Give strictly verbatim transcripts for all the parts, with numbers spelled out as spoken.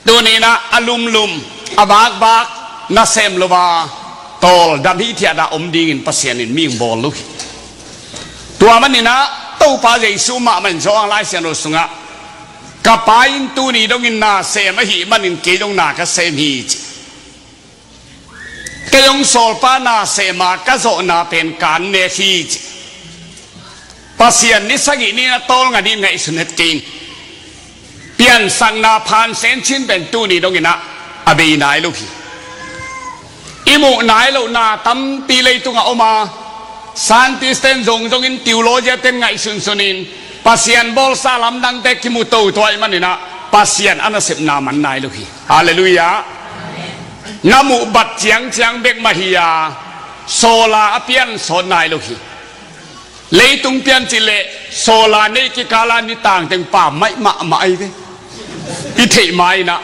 Tuni-in ah a lumlum, a vakvak, nasem lo a tawldam hithiat a om dingin Pasian in mi hong bawl uh hi. Tua manin ah Topa Jesu mahmah in Johan Lai Siangtho sungah, "Ka Pa in tuni dongin na sem ahih manin kei zong na ka sem hi," ci. "Kei hong sawlpa na sem a, ka zawhna pen ka an nek hi," ci. Pasian ni sagih ni-in a tawlnga ni ngaihsun het kei in. Piansakna phan senchin pen tuni dongin ah a bei nai lo hi. I muh nai lohna tampi leitungah om a, scientist ten zongzongin, theologian ten ngaihsunsunin, Pasian bawlsa lamdangte kimu toto ahih manin ah Pasian a nasepna man nai lo hi. Halleluiah. Na muh bat ciangciang bek mah hi a, sawla a pian sawt nai lo hi. Leitung piancil leh sawla neih kikal a nitang teng pammaih mahmah ahi ve. I theih ma-in ah,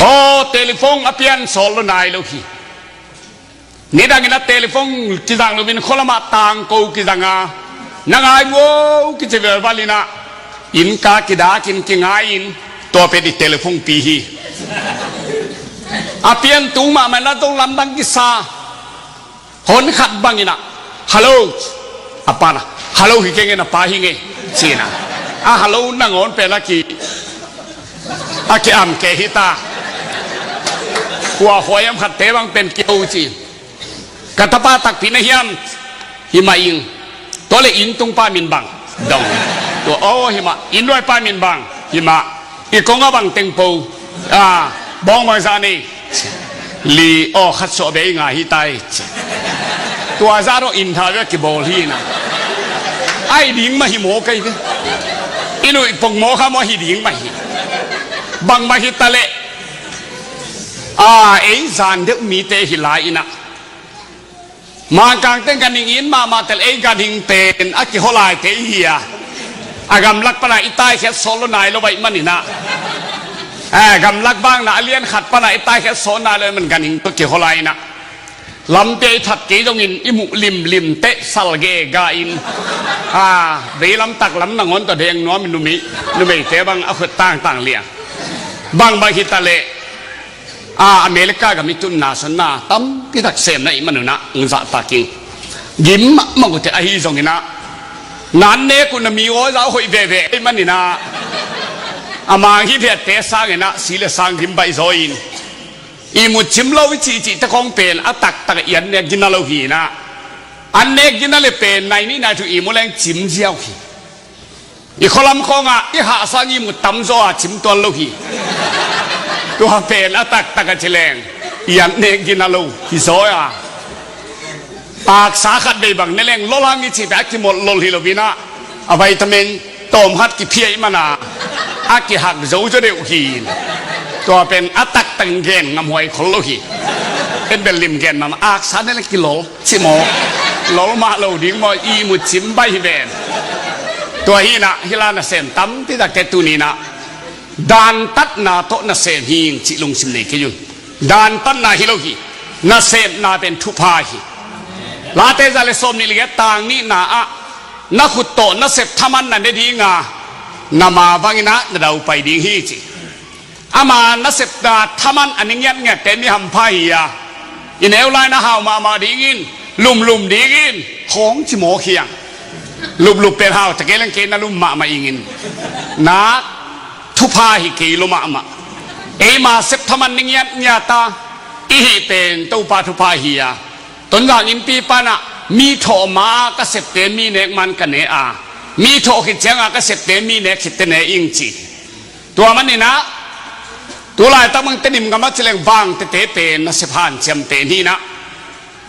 aw, telephone a pian sawt lo nai lo hi. Nidangin a telephone kizang loin khualamah tangko kizang a, "Na ngai un aw," kici velvalin ah, innka kidakin kingai-in, tua pen i telephone pi hi. A pian tung mahmah in ah zong lamdang kisa. Hon khat bangin ah, "Hello," a pa'n ah, "Hello hi keng e, na pa hi ing e," ci-in ah, a hello nangawn pen a ki, a ki-am kei hi ta. Kua huai hiam khatte bang pen kiho ci. "Ka tapa takpi na hiam?" "Hi mah ing." "Tua leh inn tungpa min bang?" "Dong." "Tua, aw, hi mah." "Inn nuaipa min bang?" "Hi mah." "I kong a bang teng po?" "A, bawng bangzah nei?" "Li." "Aw, khat suah bei ngai hi ta ei," ci. Tua zah dong inn tha ve a kibawl hi-in ah, a hi ding mah hi maw kei ve. I nuih pong maw kha maw, hi ding mah hi. Bangmah hi ta leh, a, ei zan deuh mite hi lai-in ah, Mangkang teng ganhing it mahmah tel, ei ganhing pen a kiho laite i hi a, a gamlak pan a i taikhiat sawt lo nai lo ahih manin ah, eh, gamlak bangna a lian khat pan a i taikhiat sawt nai lo ahih man ganhing tawh kiho lai-in ah, lampi ah i that kei zongin i muh limlim teh sal gega in, a, veilam taklam nangawn tawh deng nuam in, numei, numeite bang a khut tangtang liang. Bangbang hi ta leh, a, America gam i tunna sungah tampi tak semna i hih manun ah hong zahtak ing. Gim mahmah uh teh, ahi zongin ah, na an nek uh na mi aw zah hoih veve ahih manin ah, a mang hi vialte sangin ah si le sang gim baih zaw in, ihmut cim lo i cihcih te khawng pen a taktak i an nek gina lo hi-in ah, an nek gina le pen nai nih nai thum ihmu leng cim ziau hi. I khualam khawngah i hahsa-in ihmut tamzaw a cim tuan lo hi. Tua pen a taktak a ci leng i an nek gina lo hi zaw a, aksa khat vei bang ne leng lolhang i cih pen a kimolh lol hi loin ah, a vitamin tawm khat kiphia ahih man a, a kihak zozo deuh hi. Tua pen a taktak in gen ngamhuai khol lo hi. En bel lim gen mahmah, aksa ne leng kilol ci maw? Lol mah lo ding maw, ihmut cim baih hi ven. Tua hi-in ah, hih lai nasem tampi takte tuni-in ah dantatna tawh nasem hi ing cih lungsim nei kei un. Dantatna hi lo hi. Nasepna pen thupha hi. Late za le sawmnih le giat, tang nihna ah, "Na khut tawh nasep thaman na ne ding a, na ma bangin ah na daupai ding hi," ci. Ama nasepna thaman a ne ngiatngiatte mi hampha hi a, i neu lai-in ah hau mahmah dingin, lumlum dingin, khawng ci mawk hi hang. Luplup pen hau ta kei leng, kei na lum mahmah ingin. Na thupha hi kei lo mahmah. Eima sep thaman ne ngiatngiat a i hih pen Topa thupha hi a, Tonzang innpi pan ah, "Mi thawh ma-a ka septe mi nek man ka ne a, mi thawh khit ciangin ka septe mi nek khitte ne ing," ci. Tua manin ah, tu laitak bang Tedim gamah ci leng Vangtete pen nasep hanciam pen hi-in ah,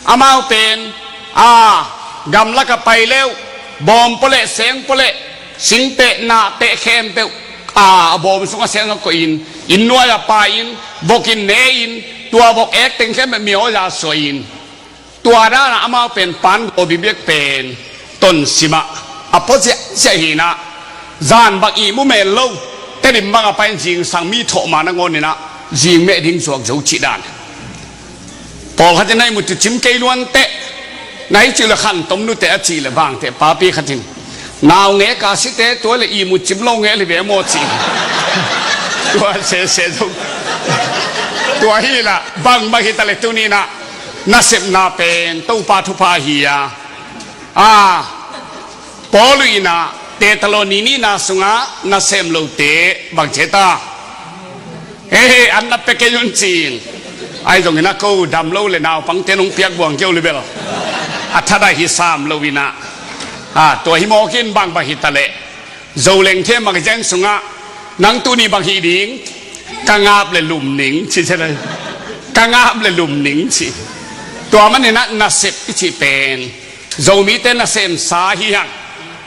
amau pen, a, gamlak ah pai le uh, bawm pua leh seng pua leh, singteh nahteh khempeuh, a, a bawm sungah seng a koih in, inn nuai ah pai in, vok in ne in, tua vok ek teng khempeuh mi aw zah suah in, tua dan ah amau pen pan gaw bikbek pen Tonzang ah a pua ziahziah hi-in ah, zan bang ihmu mel lo, Tedim bang a pai-in zingsang mi thawh ma nangawn in ah zing meh ding zuak zo cih dan. Pawlkhat in ah ihmut uh cim kei luan teh, na hih cih uh leh khantom nu teh a cih leh Vangteh papi khat in, "Naungek a site tua leh ihmut cim lo ngel hi ve maw?" ci. Tua sese zong. Tua hi lah, bangbang hi ta le tuni nah, nasepna pen Topa thupha hi a. A, Paul in ah Thessaloni nihna sungah nasem lote bang ci ta. He, he, an na pia kei un ci-in. Ahi zongin ah ko dam lo le naupangte nong piak buang kei uh le bel a thadah hi sam lo in ah. A, tua hi mawk in bangbang hi ta leh. Zo leng thiam magazine sungah nang tuni bang hi ding, ka ngap le lum ning ci se lai. Ka ngap le lum ning ci. Tua manin ah nasep i cih pen Zomite nasemsa hi hang.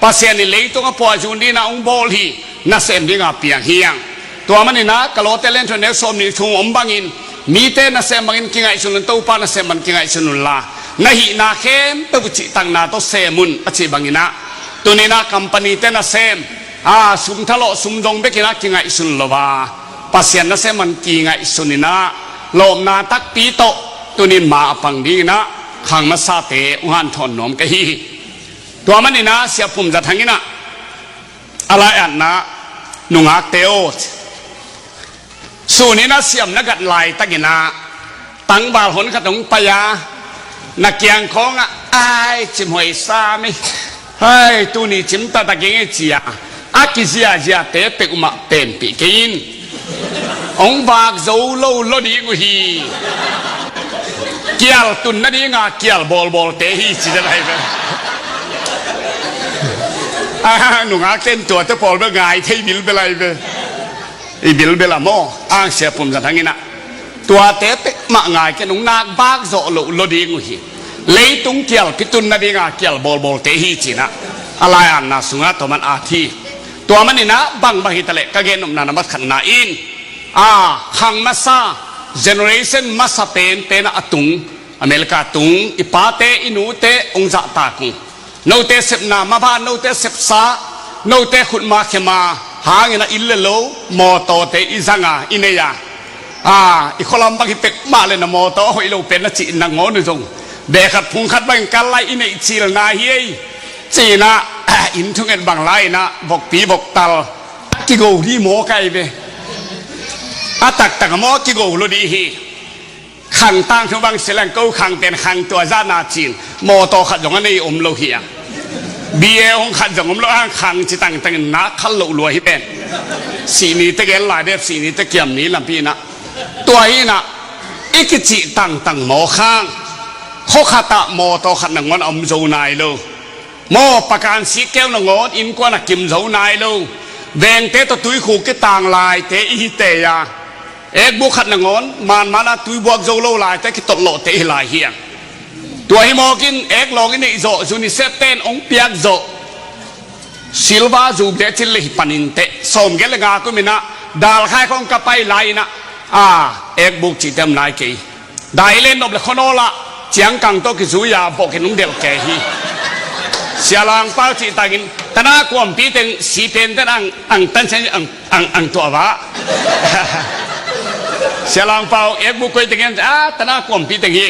Pasian in leitung a puahzun dingin ah hong bawl hi, nasem dingin ah piang hi hang. Tua manin ah Kolose lian thum neu sawmnih sung om bangin, mite nasem bangin kingaihsun un, Topa nasem bangin kingaihsun un la, na hihna khempeuh uh cihtakna tawh sem un a cih bangin ah, tuni nah company-te nasem, a, sum thalawh sum zong bekin ah kingaihsun lo a, Pasian nasem bangin kingaihsun in ah, lawpna takpi tawh tuni in ma a pang dingin ah khang masate hong hanthawn nuam ka hi hi. Tua manin ah Sia Pum Za Thang in ah a lai-atna, nungakte aw, sun in ah siam na gat laitakin ah tangval hon khat hong pai a, na kiang khawngah, ai, cimhuai sa mi, hai, tuni cim taktak ing e ci a, a kiziaziate peuhmah penpih kei in. Hong vak zo lo lo ding uh hi. Kial tun nadinga kial bawlbawlte hi ci dan ahi ve. A, nungakte in tuate pawl bel ngai thei bilbel ahi ve. I bilbel a maw, ang Sia Pum Za Thang in ah, tuate peuhmah ngai ken, hong nak vak zawh loh lo ding uh hi. Leitung kialpi tun nadinga kial bawlbawlte hi ci-in ah a lai-atna sungah tua man at hi. Tua manin ah bangbang hi ta leh ka gen nopna na mat khatna in, a, khang masa, generation masa penpen ah a tung, America tung i pate i nute hong zahtak uh. Note sepna mapha, note sepsa, note khutma khema hangin ah inn le lo, mawtawte i zang a, i nei a. A, i khualam bang hi pek mah le na mawtaw a hoih lo pen na cih nangawn uh zong, beh khat phung khat bangin kal lai i neih cilna hi ei. Ci-in ah, inn thunget bang lai-in ah vokpi voktal a kigo dih mawk ahi ve. A taktak a maw a kigo lo dih hi. Khang tangthu bang sia leng ko khangten khang tua zahna ci-in mawtaw khat zong a nei om lo hi a. B A hong khat zong om lo hang khang ci tangtangin nak khal loh lua hi pen. Sihni te gel lai dep, sihni te kiam ni lampi in ah. Tua hi in ah i kicih tangtang mawk hang. Khua khat ah mawtaw khat nangawn a om zo nai lo. Maw, pakan sikkeu nangawn innkuan a kim zo nai lo. Vengte tawh tuikhuk kitang laite i hi tei a. Ekbuk khat nangawn manman a tuibuak zo lo laite kitotlawhte i hi lai hi a. Tua hi mawkin eklawng i neih zawh, UNICEF-te in hong piak zawh silver jubilee cin le hi panin teh sawmgiat le nga kum in ah dalkhai khawng ka pai lai in ah, a, ekbuk cihte om nai kei. Dai le nop le khuanawl ah ciangkang tawh kizui a bawh kinung delh kei hi. Sia Lang Pau cih tangin tana kuampi teng sipen ten ang, ang tan sen ang, ang, ang tuah vah. Sia Lang Pau ekbuk koi teng en, a, tana kuampi teng hi.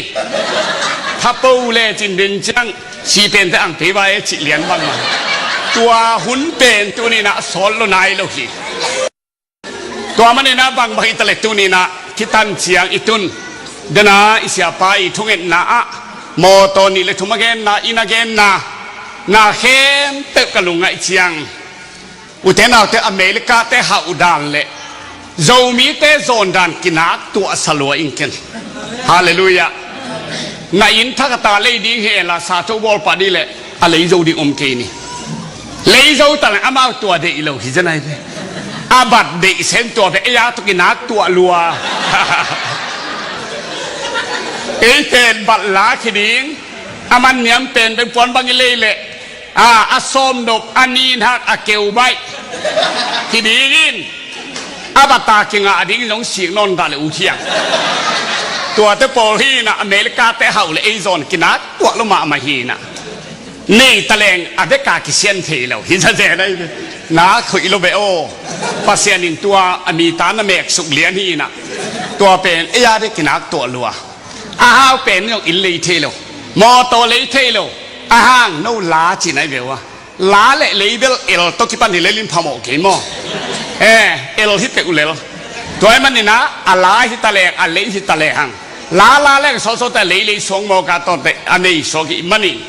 Khapo le cin den ciang sipen ten ang pei vah e cih lian bang ma. Tua hun pen tuni in ah sawt lo nai lo hi. Tua manin ah bangbang hi ta le tuni in ah kitan ciang i tun dena i siapa i thungetna ah mawtaw nih le thum a genna, inn a genna, na khempeuh ka lungngaih ciang, ute naute, America-te hauh dan le Zomite zawn dan kinak tuahsa lua ing ken. Halleluiah. Na inn thak a ta lei ding hi en la, sa tho bawl pah dih leh a lei zo ding om kei ni. Lei zo ta leh amau tua deih lo hi zen ai ve. A bat deih sen tua ve, ei a tawh kinak tuah lua. Ei pen bat la khi ding. A man niam pen pen puan bang i lei leh, a, a sawm nop, a nin hak, a keu baih khi ding in. A bata kingah ding zong sik nawn dah le uh hiang. Tuate pawl hi in ah America-te hauh le ei zawn kinak tuah lo mahmah hi in ah. Nei ta leng a beka kisian thei lo hi zazen ai ve. Nak hoih lo ve aw. Pasian in tua a mi ta na meksuk lian hi in ah. Tua pen ei a deh kinak tuah lua. A hau pen zong inn lei thei lo. Mawtaw lei thei lo. A hang no la ci nai ve uh a. La le lei bel el tawh kipan hi lel in phamawh kei maw. Eh, el hi peuh lel. Tua ahih manin ah a la hi ta leng, a lei hi ta lehang, la la leng sawtsawt a leilei suang mawk a tawh teh a nei suak hi manin,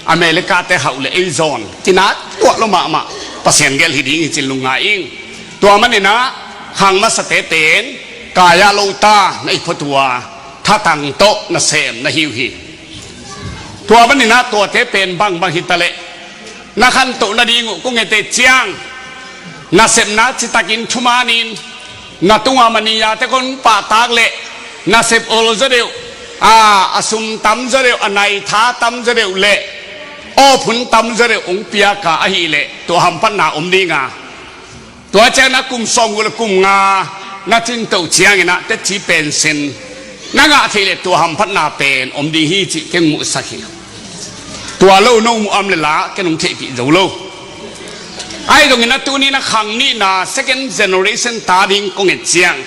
America te hauh le ei zawn kinat tuah lo mahmah Pasian gel hi ding hi cih lungngai ing. Tua manin ah khang masate pen kai-ah lo ta na hi phot uh a, thatang tawh nasem na hi uh hi. Tua manin ah tuate pen bangbang hi ta leh na khantoh nading uh kong et ciang, nasepna citakin thumanin, na tungah mania te kong pahtak leh nasep ol zaw deuh, a, a sum tam zaw deuh, a nai tha tam zaw deuh leh awphun tam zaw deuh hong piak a, ahih leh tua hamphatna om ding a, tua ciang na kum sawmguk le kum nga na cingtoh ciangin ah tetci pension na ngah theih leh tua hamphatna pen om ding hi cih kei hong muhsak hi. Tua lo no muh a om leh la kei hong theihpih zo lo. Ahi zongin ah tuni-in ah khang nihna second generation ta ding kong et ciang,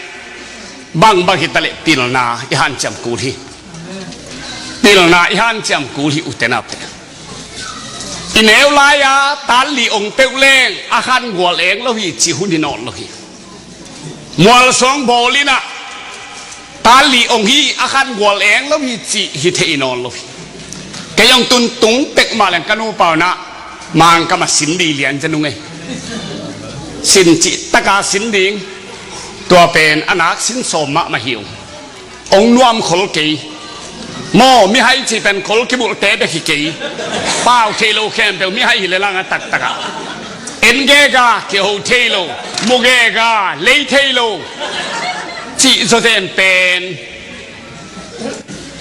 bangbang hi ta leh pilna i hanciam kul hi. Pilna i hanciam kul hi, ute naute. I neu lai-a tan li ong peuh leng a khan gual eng lo hi cih hun hi nawn lo hi. Mualsuang bawl in ah tan li ong hi, a khan gual eng lo hi cih hi thei nawn lo hi. Kei zong tun tung pek mah leng ka nupa un ah Mangkam ah sin ding lian zen ung ei. Sin cih tak a sin ding. Tua pen a nak sin sawm mahmah hi ung. Hong nuam khol kei. Maw, mihai cih pen khol kibulhte bek hi kei. Pau thei lo khempeuh mihai hi leh lang a taktak ah. En gega, kiho thei lo. Mu gega, lei thei lo. Cih zawzen pen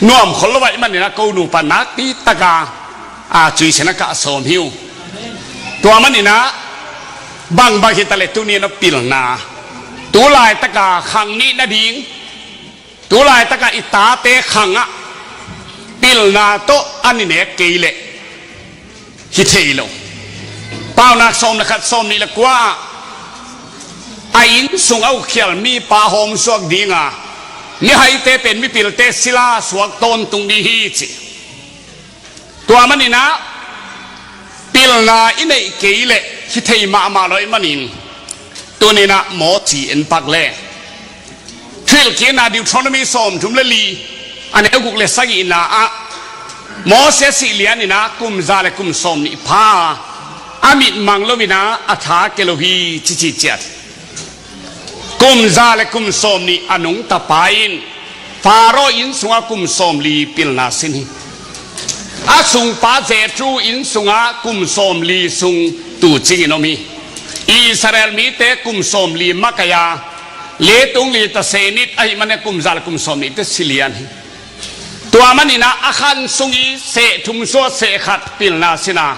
nuam khol lo ahih manin ah ko nupa nakpi tak a, a, cuihsiatna kah sawm hi uh. Tua manin ah bangbang hi ta leh tuni-in ah pilna, tu laitak a khang nih nading, tu laitak a i tate khang ah pilna tawh a nih nek kei leh hi thei lo. Paunak sawm le khat, sawmnih le kua ah, a inn sung a uk khial mipa hawm suak ding a, mihaite pen mipilte sila suak tawntung ding hi ci. Tua manin ah pilna i neih kei leh hi thei mahmah lo ahih manin, tuni-in ah Mawsi en pak leng. Thuhilhkikna Deuteronomy sawmthum le li, a neu guk le sagihna ah, Mawsi a sih lianin ah kum za le kum sawmnih pha a, a mit mang loin ah a tha kia lo hi ci ci ciat. Kum za le kum sawmnih a nungta pa in Faro inn sungah kum sawmli pilna sin hi. A sungpa Jethro inn sungah kum sawmli sung tuucingin om hi. Israel mite kum sawmli makaih a, leitung li ta senit ahih manin kum za le kum sawmnih te si lian hi. Tua manin ah a khan sung i seh thum suah seh khat pilna sin a,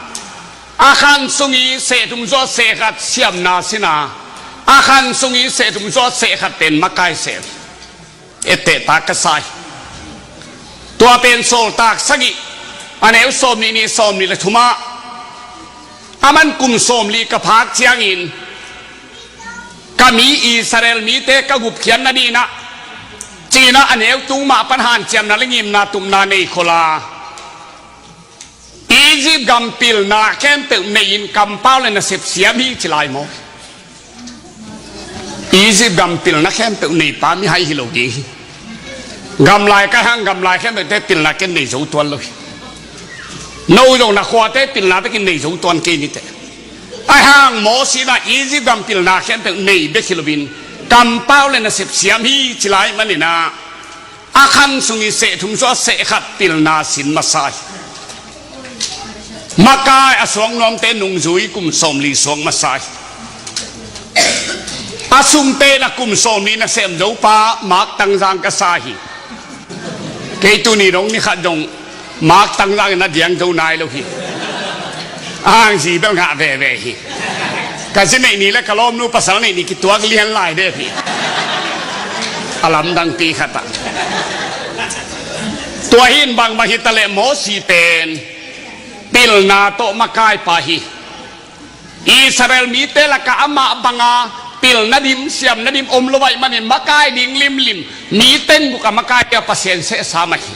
a khan sung i seh thum suah seh khat siamna sin a, a khan sung i seh thum suah seh khat pen makai seh. Etteh tak ka sa hi. Tua pen Sawltak sagih, a neu sawmnih nih, sawmnih le thum ah, aman kum sawmli ka phak ciangin ka mi Israel mite ka gupkhiat nadingin ah, ci-in ah a neu tung mah pan hanciamna le ngimna tupna nei khol a, Egypt gam pilna khempeuh nei-in kampau le nasep siam hi ci lai maw? Egypt gam pilna khempeuh neipa mihai hi lo ding hi. Gamlai ka hang, gamlai khempeuhte pilna ken nei zo tuan lo hi. No zong na khuate pilna bekin nei zo tuan kei ni teh. Ahi hang Mawsi in ah Egypt gam pilna khempeuh nei bek hi loin kampau le nasep siam hi ci lai manin ah, a khan sung i seh thum suah seh khat pilna sin masa hi. Makai a suak nuamte nungzui kum sawmli suak masa hi. A sum pen a kum sawmli nasem zo pa Mak Tangzang ka sa hi. Kei tuni dong ni khat dong Mak Tangzang in a diang zo nai lo hi. A hang zi bel ngah veve hi. Ka zi neih ni le ka lawmnu pasal neih ni kituak lian lai deuh hi. A lamdangpi khat ah. Tua hi-in bangbang hi ta leh Mawsi pen pilna tawh makai pa hi. Israel mite lakah amah banga pilna dim, siamna dim om lo ahih manin makai ding limlim, mi teng buk a makai a Pasian sehsa mah hi.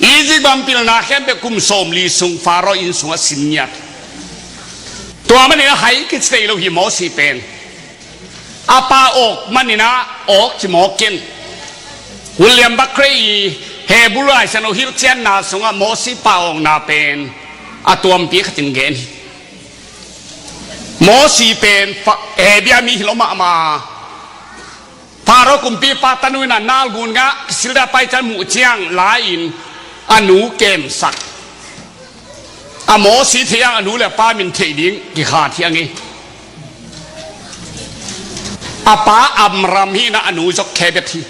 Egypt gam pilna khempeuh kum sawmli sung Faro inn sungah sin ngiat. Tua manin a hai kici thei lo hi Mawsi pen. A pa awk maninah awk ci mawk ken. William Barclay i Hebrew Lai Siangtho hilhcianna sungah Mosi pa awkna pen a tuampi khatin gen hi. Mosi pen Hebia mi hi lo mahmah. Pharaoh kumpipa tanu inah nalgun ngah kisil ding a pai ciang muh ciang la-in a nu kemsak. A Mosi thei ang a nu le a pa min theih ding kikhat hi ang hi. A pa Amram hi inah a nu Jokhebed hi.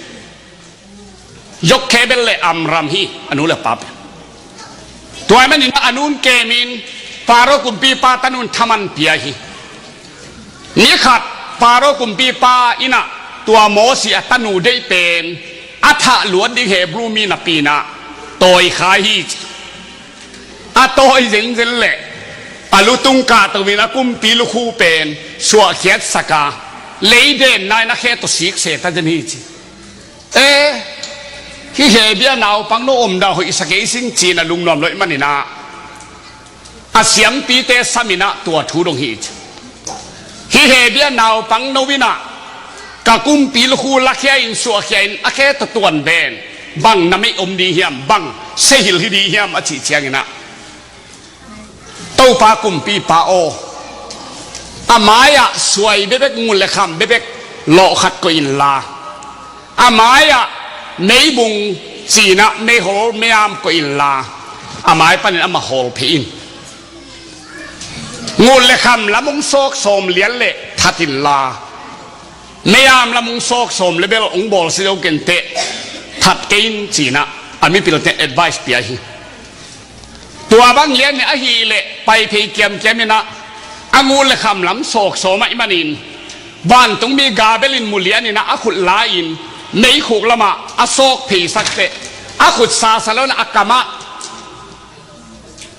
Jokhebed le Amram hi a nu le a pa pen. Tua ahih manin a nun kemin Pharaoh kumpipa tanun thaman pia hi. Ni khat Pharaoh kumpipa inah tua Mosi a tanu deih pen a thah luat ding Hebrew mi napi inah tawi khai hi ci. A tawi zenzen leh a lutung kahto in a kumpi lukhu pen suahkhiatsak a, leidenna in a khe tawh sikse ta zen hi ci. E, hih Hebia naupang no omdan hoihsa kei sing ci-in a lungnuam lo ahih maninah a siampite sam inah tua thu dong hi ci. Hih Hebia naupang no inah ka kumpi lukhu lakhia in suahkhia in a khe tawh tuan ven bang na meih om ding hiam, bang sehil hi ding hiam a cih cianginah Topa kumpipa aw, a mai-ah suai bekbek, ngun le kham bekbek lawhkhat koih inla, a mai-ah meibung ci-inah meihol meiam koih inla, a mai panin amah hawl phei in. Ngun le kham lam hong sawk sawm lian le that inla, meiam lam hong sawk sawm le bel hong bawlsia zo kenteh, that kei in ci-inah a mipilte'n advice pia hi. Tua bang lian in ahih leh pai phei kiamkiam inah a ngun le kham lam sawk sawm ahih manin vantungmi Gabriel in mu lian inah a khut la-in meikhuk lamah a sawk pheisak teh, a khut sasa lo inah a kamah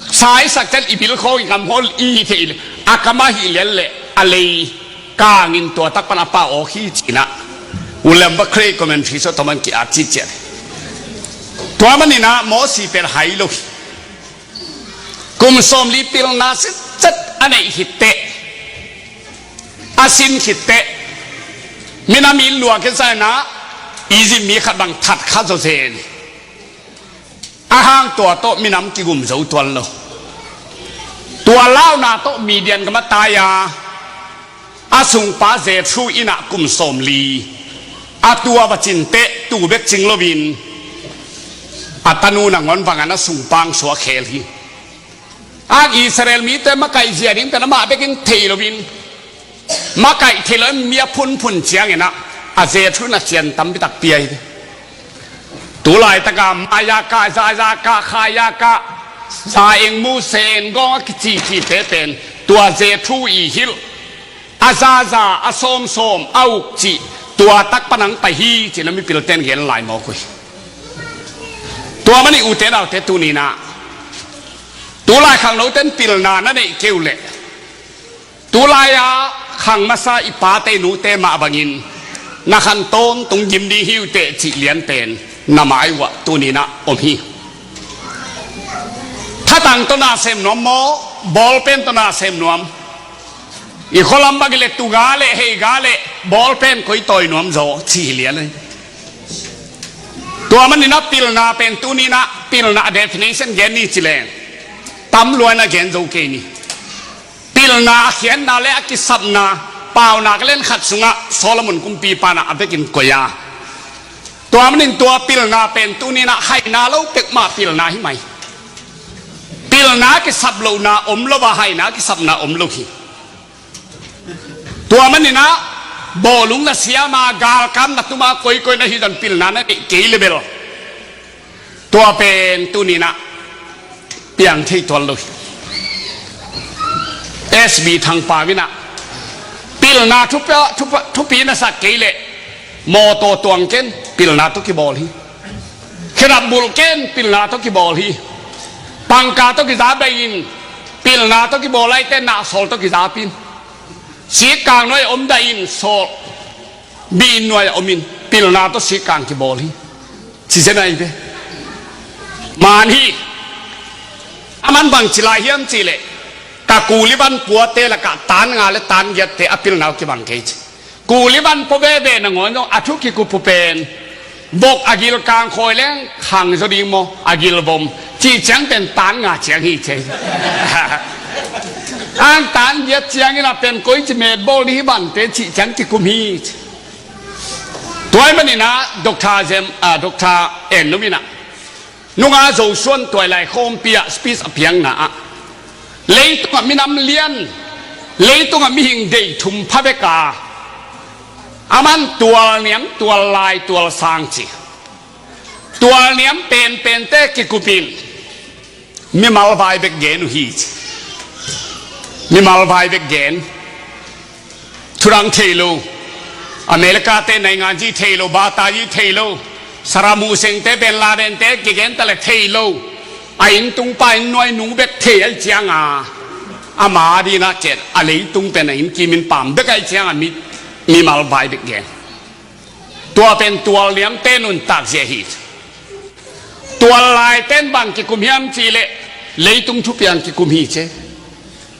saisak ciang i bil khawng i kam hawl i hi thei leh a kamah hih lian leh a lei kangin tua tak pan a pa awk hi ci-inah William Barclay commentary sawh tawman ki-at ciciat. Tua maninah Mosi pen hai lo hi. Kum sawmli pilna sitset a neih khitteh, a sin khitteh, minam in luah kisa inah Egypt mi khat bang that kha zawzen. A hang tua tawh minam kigum zo tuan lo. Tua launa tawh Midian gam a tai a, a sungpa Jethro innah kum sawmli a tua va cinteh, tu bek cing loin a tanu nangawn vangin a sungpa hong suak khel hi. A Israel mite makaih zia ding pen amah bekin thei loin, makaih thei loin mi a phunphun cianginah a Jethro in a cian tampi tak pia hi. Tulaitaka maya kah, zaya kah, khaya kah, za eng mu sen gawng a kicicite pen tua Jethro i hilh, a zaza, a sawmsawm, a uk cih tua tak pan hong pai hi ci-in a mipilte'n gen lai mawk uh hi. Tua manin ute naute, tuninah tulai khangnote'n pilna na neih kei uh leh, tulai-a khang masa i pate i nute mah bangin na khan tawntung gim ding hi uh teh cih lian pen na mai uh ah tuninah om hi. Thatang tawh na sem nuam maw, bawlpen tawh na sem nuam? I khualam bangin leh tuga leh heiga leh bawlpen koi tawi nuam zaw cih hi lian hi. Tua maninah pilna pen tuninah pilna a definition gen ni ci leng tam lua-in a gen zo kei ni. Pilna a khiatna le a kisapna, Paunak lian khat sungah Solomon kumpipa inah a vekin koih a, tua manin tua pilna pen tuninah haina lo pekmah pilna hi mai. Pilna a kisap lohna om lo a, haina a kisapna om lo hi. Tua maninah bawlung na siam a, galkap na tum a, koikoi na hi zong pilna na neih kei leh bel tua pen tuninah piang thei tuan lo hi. S B Thangpau inah pilna thupi, thupi, thupi na sak kei leh mawtaw tuang ken, pilna tawh kibawl hi. Khedap bulh ken, pilna tawh kibawl hi. Pangka tawh kiza bei in, pilna tawh kibawl a, eite nahsawl tawh kiza pih in. Sikkang nuai-ah om dah in, sawl bi-inn nuai-ah om in, pilna tawh sikkang kibawl hi. Ci zen ahi ve. Man hi. A man bangci lai hiam cih leh, ka kuli van puate lakah tan nga le tan giatte a pilna uh kibang kei ci. Kuli van pua veve nangawn zong a thu kikup uh pen vok a gil kangkhawi leng khang zaw ding maw, a gil vom cih ciang pen tan nga ciang hi ci. Ang tan giat ciangin a pen koici met bawl ni hi vante cih ciang kikum hi ci. Tua ahih manin ah Doctor Zem, ah, Doctor En Num in ah nunga Zosuan tuailai khawmpi ah speech a piakna ah leitungah minam lian, leitungah mihing deih thum pha bek a, aman tual niam, tual lai, tual sang ci. Tual niam penpente kikupin mimal vai bek gen uh hi ci. Mimal vai bek gen. Thudang thei lo. America te naingan ci thei lo, Bata ci thei lo. Saddam Hussein te, Bin Laden te kigen ta le thei lo. A inntung pa inn nuai nu bek thei ahih cianga ama dina ket a leitung pen a inn kimin pam bek ahih cianga mi, mimal vai bek gen. Tua pen tual niamte nuntak zia hi. Tual laiten bang kikum hiam cihleh leitung thupiang kikum hi ci.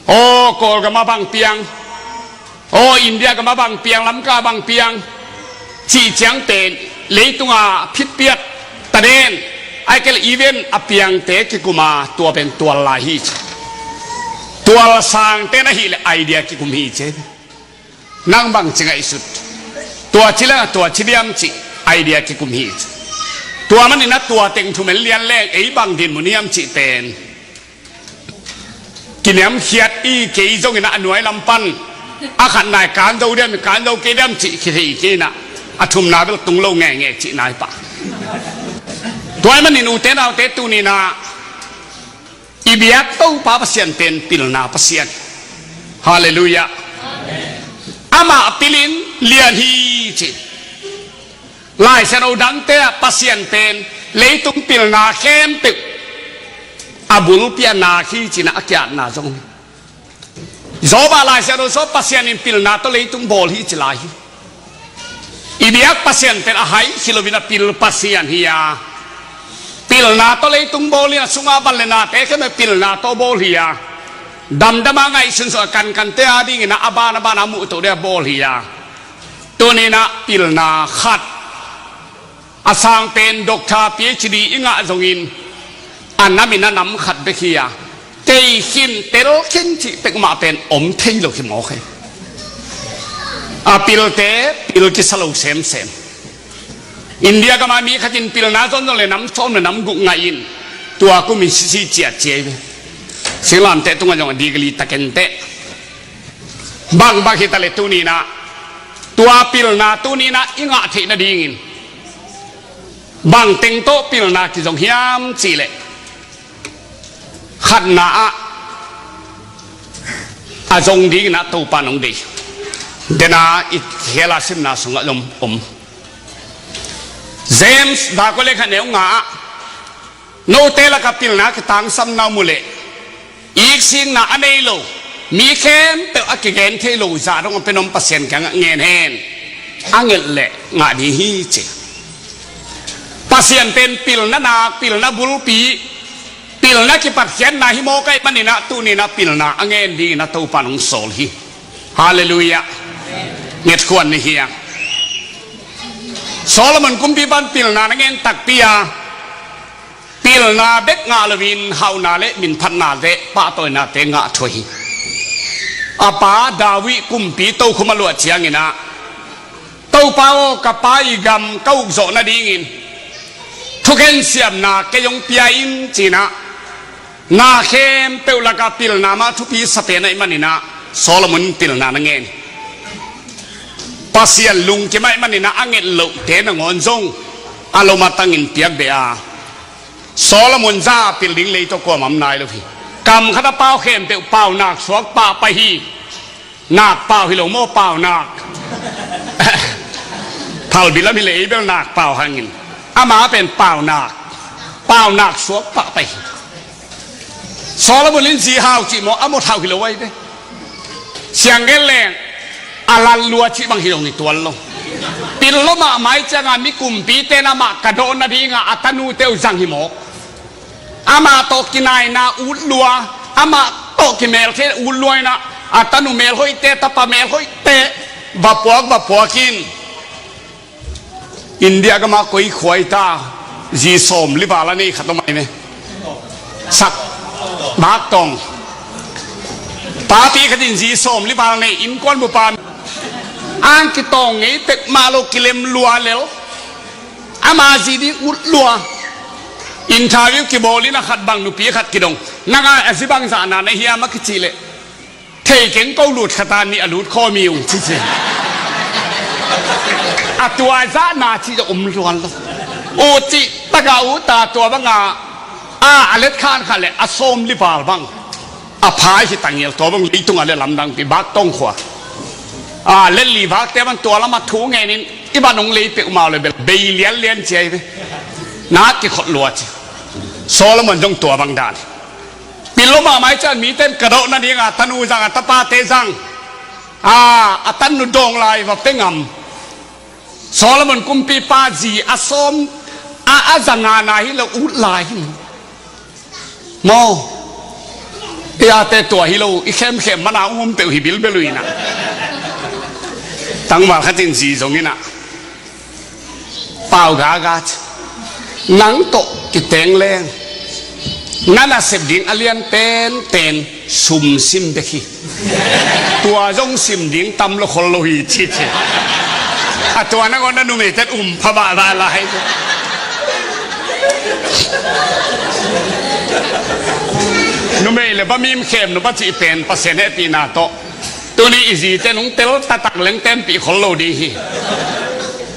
Aw, Kawlgam ah bang piang, aw, India gam ah bang piang, Lamka bang piang cih ciang pen leitunga phitpiak taden, ahih kei leh event a piangte kikum a, tua pen tual lai hi ci. Tual sangten ahih leh idea kikum hi ci. Nang bang ci ngaihsut. Tua ci leng a tua ci diam cih idea kikum hi ci. Tua manin a tua teng thumen lian leng ei bang dinmun hiam cih pen kiniamkhiat i, kei zongin a nuai lam pan a khatna i kan zo diam, i kan zo kei diam cih kithei kei in a, a thumna bel tung lo ngeingei cihna hi pah. Tua ahih manin ute naute tuni in a i biak Topa Pasian pen pilna Pasian. Halleluiah. Amah pilin lian hi ci. Laisiangtho dangte ah Pasian pen leitung pilna khempeuh a bulpi a nak hi ci-in a kiatna zong hi. Job ah Laisiangtho sung Pasian in pilna tawh leitung bawl hi ci lai hi. I biak Pasian pen a hai hi loin a pil Pasian hi a, pilna tawh leitung bawl hi a, a sunga van le nate khempeuh pilna tawh bawl hi a, damdam a ngaihsun sung a kankante a dingin a ban a ban a muhtoh ding a bawl hi a. Tuni in a pilna khat a sang pen doctor, PhD i ngah zongin a nam in a nam khat bek hi a, tei khin tel khin cih pek mah pen om thei lo hi mawk hi. A pilte pil kisa lo semsem. India gam ah mi khat in pilna zon zong le nam sawm le nam guk ngah in tua kum in sisi ciat ci hi ve. Singlamteh tungah zong a degree ta kei inteh. Bang bang hi ta leh tuni in a tua pilna tuni in a i ngah theih nadingin bang teng tawh pilna kizong hiam cih leh khatna ah a zong dingin a Topa in hong deih. Dena i khel a simna sungah zong om. James dak kua le khat neu nga ah note lakah pilna kitangsamna om uh leh iksikna a nei lo, mi khempeuh a kigen thei lo zah dong a pen om Pasian kiangah ngen hen. A nget leh ngah ding hi ci. Pasian pen pilna nak, pilna bulpi, pilna kipatkhiatna hi mawk ahih manin a tuni in a pilna a ngen dingin a Topa in hong sawl hi. Halleluiah. Ngetkhuan ni hi a. Solomon kumpipa in pilna na ngen takpi a, pilna bek ngah loin hauhna le minphatnate, pahtawinate ngah thuah hi. A pa David kumpi tokhom a luah ciangin a, Topa aw, ka pa i gam ka ukzawh nadingin thukhen siamna kei hong pia in ci-in a, na khempeuh lakah pilna mah thupi sa pen ahih manin a Solomon in pilna na ngen. Pasian lungkim ahih manin a a nget lohte nangawn zong a lom a tangin piak beh a, Solomon zah a pil ding lei tawh kuamah om nai lo hi. Kam khat a pau khempeuh pau nak suak pah pai hi. Nak pau hi lo maw, pau nak. Phalbi lam hi leh ei bel nak pau hangin ama pen pau nak, pau nak suak pah pai hi. Solomon in zi hau cih maw, a mawt hau hi lo ahi ve. Siang gen leng a lan lua cih bang hi lo, hi tuan lo. Pil lo mahmah ahih ciangin mi kumpite in amah ka dawh nadingin a tanute uh zang hi mawk. Amah tawh kinaina ut lua, amah tawh kimelthei ut lua in a, a tanu melhoihte, tapa melhoihte, va puak, va puak in. India gama koi khua i ta, zi sawm li val a nei khat om ai me. Sak, bak tawng. Papi khat in zi sawm li val nei, innkuan bupa. Ang kitawng ngei tek mah lo, kilem lua lel. Ama zi ding ut lua. Interview kibawl in a khat bang nupi khat kidong. Nang a zi bang zahna na hiam a kici leh, thei keng, ko lut khat a nih a lut khawm hi ung ci ci. A tua zahna ci zong um luan lo. U ci taka u ta tua banga a, a let khan khat le a sawm li val bang. A pha hi ta ngial, tua bang leitung a le lamdang pi bak tawng khua. A let li vakte bang tua lam a thu ngenin i ban hong lei peuhmah le bel bei lianlian ci ai ve. Na kikhot lua ci. Solomon zong tua bang dan. Pil lo mahmah i cian mite in ka dawh nadinga tanu zang, a tapate zang, a, a tanu dawng lai va pe ngam. Solomon kumpipa zi a sawm a, a zanga na hi lo, ut lai hi lo. Maw, i ate tua hi lo, i khemkhem mana um peuh hi bilbel uh inah. Tangval khat in zi zong inah. Pau gaga ci. Nang tawh kiteng leng na nasep ding a lian penpen sum sim bek hi. Tua zong sim ding tam lo khol lo hi ci ci. A tua nangawn na numei ten um pha bahbah lai. Numei le bamim khem nupa cih pen Pasian hehpihna tawh. Tuni i zite nung tel taktak leng tenpih khol lo ding hi.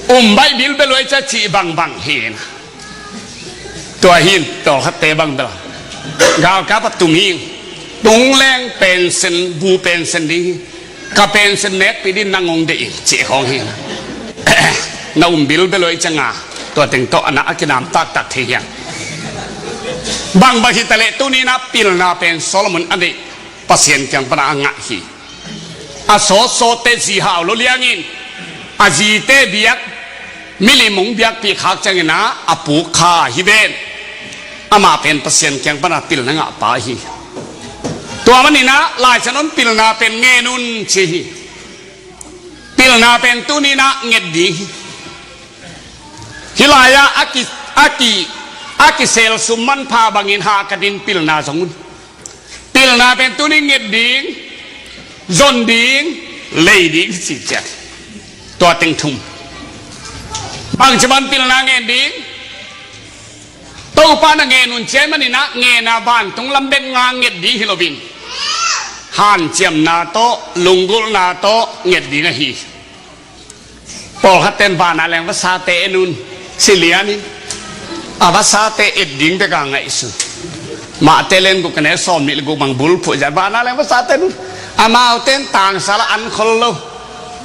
Um baih bilbel uh a i ca cih bangbang hi. Tua hin tawlkhatte bang bel galkap a tum hi. Tung leng pensen, bu pensen ding hi. Ka pensen nekpih din nang hong deih in cih khawng hi. Na um bilbel uh a i ca nga. Tua teng tawh a na a kinam taktak thei hiang. Bangbang hi taleh tuni na pilna pen Solomon a deih Pasian kiang pana a ngah hi. A sawtsawtte zi hau lo liangin a zite biak, milim hong biakpih khak ciangin a, a puk kha hi ven. Amah pen Pasian kiang pana pilna ngahpa hi. Tua maninah Lai Siangtho in pilna pen ngen un ci hi. Pilna pen tuninah nget ding hi. Hih lai-ah a ki, a ki, a kisel sum manpha bangin hahkat in pilna zong un. Pilna pen tuni nget ding, zon ding, lei ding hi ci ciat. Tua teng thum. Bangci ban pilna ngen ding? Topa na ngen un ci ai maninah ngen a vantung lam bek nga nget ding hi loin hanciamna tawh, lunggulhna tawh nget ding ahi. Pawlkhat ten vana leng vasate en un ci lianin a vasate et ding beka ngaihsun. Mate len guk kane sawm nih le guk bang bulphuh zia vana leng vasate en un. Amauten tangsal a an khol lo,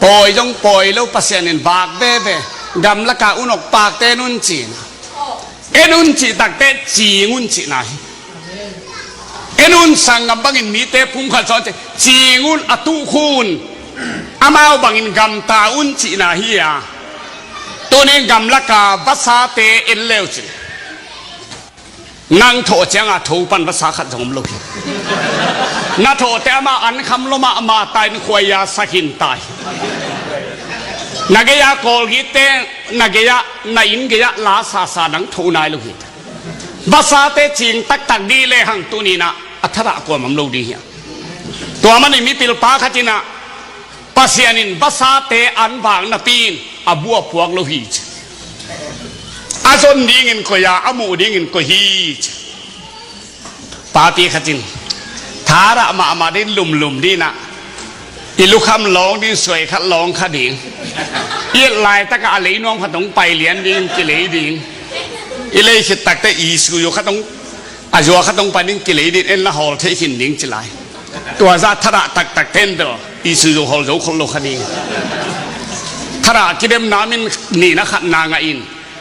pawi zong pawi lo, Pasian in vak veve, gamlaka unok pakte en un cina. En un cih takte cing un cihna hi. En un sanggam bangin mite phungkhat sawn ci, cing un a tuh khun amau bangin gamta un cihna hi a. Tunin gamlaka vasate en leu cin. Nang thawh cianga tho pan vasa khat zong om lo hi. Na thawhte amah an kham lo mahmah ta in khuaia sakin ta hi. Na gei-a kawlgitte na gei-ah na inn gei-ah la sasa nang tho nai lo hi. Vasate cing taktak dih lehang tuninah a thadah kuamam lo dih hiam? Tua manin mipilpa khatinah Pasian in vasate an vak napi in a bu a puak lo hi ci. A zon dingin koi a, a muh dingin koi hi ci. Papi khatin thadah mahmah din lumlum dinah i lukham lawng din suai khat lawng kha ding. I et laitakah a leinuam khat hong pai lian ding, kilei ding. I lei khit takte i suyu khat hong, a zua khat hong pai ding, kilei din, en la hawl thei khin ding ci lai. Tua zah thadah taktak ten bel i suyu hawl zo khol lo kha ding. Thadah kidemna min nihna khatna ngah in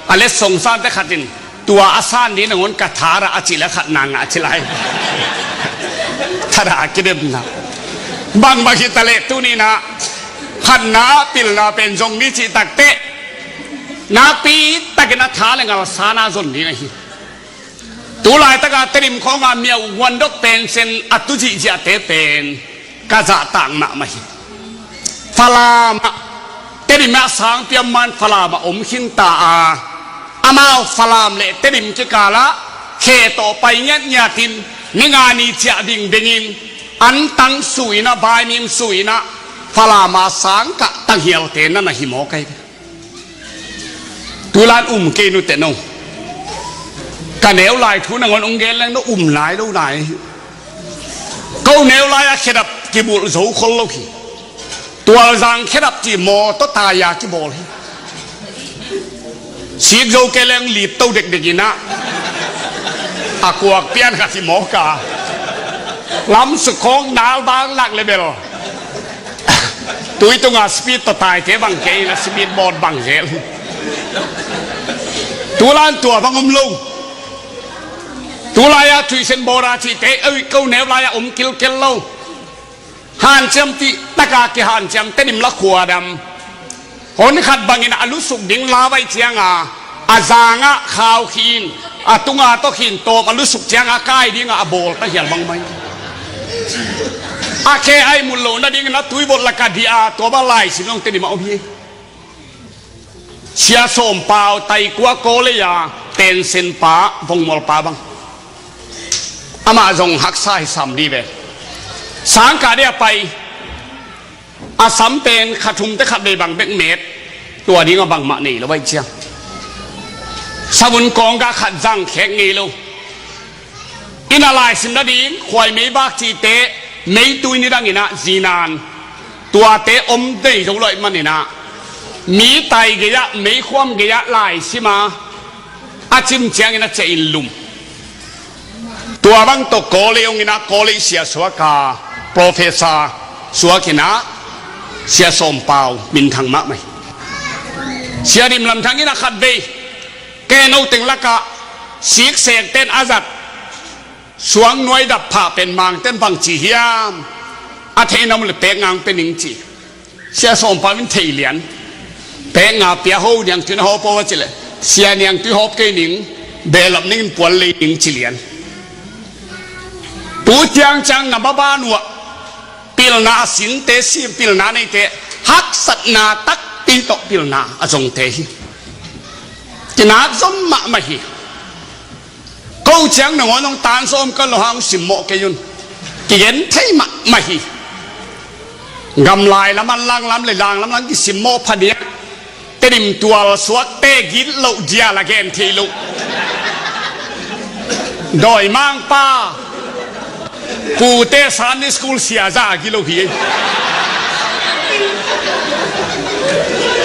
a letsong sante khatin tua a san ding nangawn ka thadah a cih le khatna ngah a ci lai. Thadah a kidemna bangbang hi taleh tuninah khatna pilna pen zong ni cih takte nakpi takin a tha le ngal sana zon ding ahi. Tu laitaka Tedim khawnga miau huandok pensen a tu zihziahte pen ka zahtak mahmah hi. Falam ah, Tedim ah sangpi a om man Falam ah om khinta a, amau Falam le Tedim kikalah khe tawh pai ngiatngiatin ni nga ni ciah dingdingin antang suinah, vaimim suinah Falam a sangkah tanghialte na na hi maw kai ve. Tulan um kei nute no. Ka neu lai thu nangawn ong gen leng no um nai lo nai. Ko neu lai a khedap kibulh zo khol lo hi. Tualzang khedap cih maw tawh taya kibawl hi. Sik zo kei leng lip to dekdek inah a kuak pian khat hi mawk a. Lamsuk khawng nal bang lak le bel tui tunga speed tawh taite bang kei inah speed boat bang zel hi. Tulan tua bang om lo. Tulai-a thuisen bawra cihte ei ko neu lai-a om kilkel lo. Hanciam tih taka kihanciam Tedim la khuadam. Hon khat bangin a lusuk ding la vai cianga a zangah khau khin a tunga tawh khin tawm a lusuk cianga kai dinga a bawl ta hial bang mai. A khe ai mun lo nadingin a tuibot laka dia tua bang laisim zong Tedim a om hi. Sia Sawm Pau, Taikua Kawlei-a pension pa, vongmual pa bang. Amah zong haksa hi sam dih ve. Sangkah dih a pai. A sam pen kha thumte khat vei bang bek met. Tua ding a bangmah nei lo vai ciang. Savun kawngka khat zang khek ngei lo. Inn a laisim nading khuai meibak cihte meitui nidang inah zinan tuate om dei zo loih man inah mi tai gei-ah meikhuam gei-ah laisim a a cim ciangin a ciah in lum. Tua bang tawh Kawlei ong inah Kawlei sia suak a professor suak inah Sia Sawm Pau minthang mahmah hi. Sia Dim Lam Thang inah khat vei kei no teng lakah siksekten a zat suang nuai dap phah pen mangten bang ci hiam? A theihna mun le pek ngang pe ning ci. Sia Sawm Pau in thei lian. Pek nga pia ho niangtui na hawp aw a ci le sia niangtui hawp kei ning. Behlap ningin puan lei ning ci lian. Tu ciangciang na maban uh ah pilna a sinte sim pilna neite haksatna takpi tawh pilna a zongte hi. Kinak zom mahmah hi. Ko ciang nangawn hong tansawm ka lo hang simmawh kei un. Kigen thei mahmah hi. Gamlai lam an langlam le langlam lam kisimmawh phadiak. Tedim tual suakte git loh dial a gen thei loh. Dawimangpa pute Sunday school sia za a gilo hi.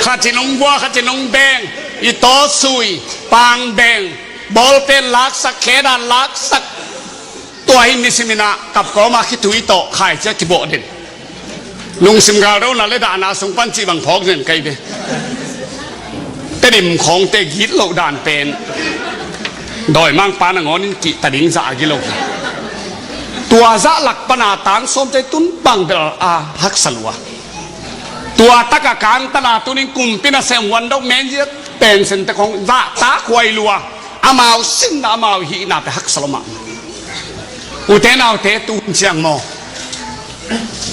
Khatin ong bua khatin ong beng i tawsui pangbeng bawlpen laksak khedan laksak. Tua hi nisiminah kapkawma khitui tawh khaicia kibawh den. Lungsim galrona le dahna sung pan cih bang phawk zen kai ve. Tedim khawngte git loh dan pen dawimangpa nangawnin kihta ding zah a gilo hi. Tua zah lak pana tansawmte tun bang bel a haksa lua. Tua taka kangtana tunin kumpi nasem huan dok menziat pensente khawng zahta khuai lua. Amau sinna amau hihna pe haksa lo mahmah. Ute naute tun ciang maw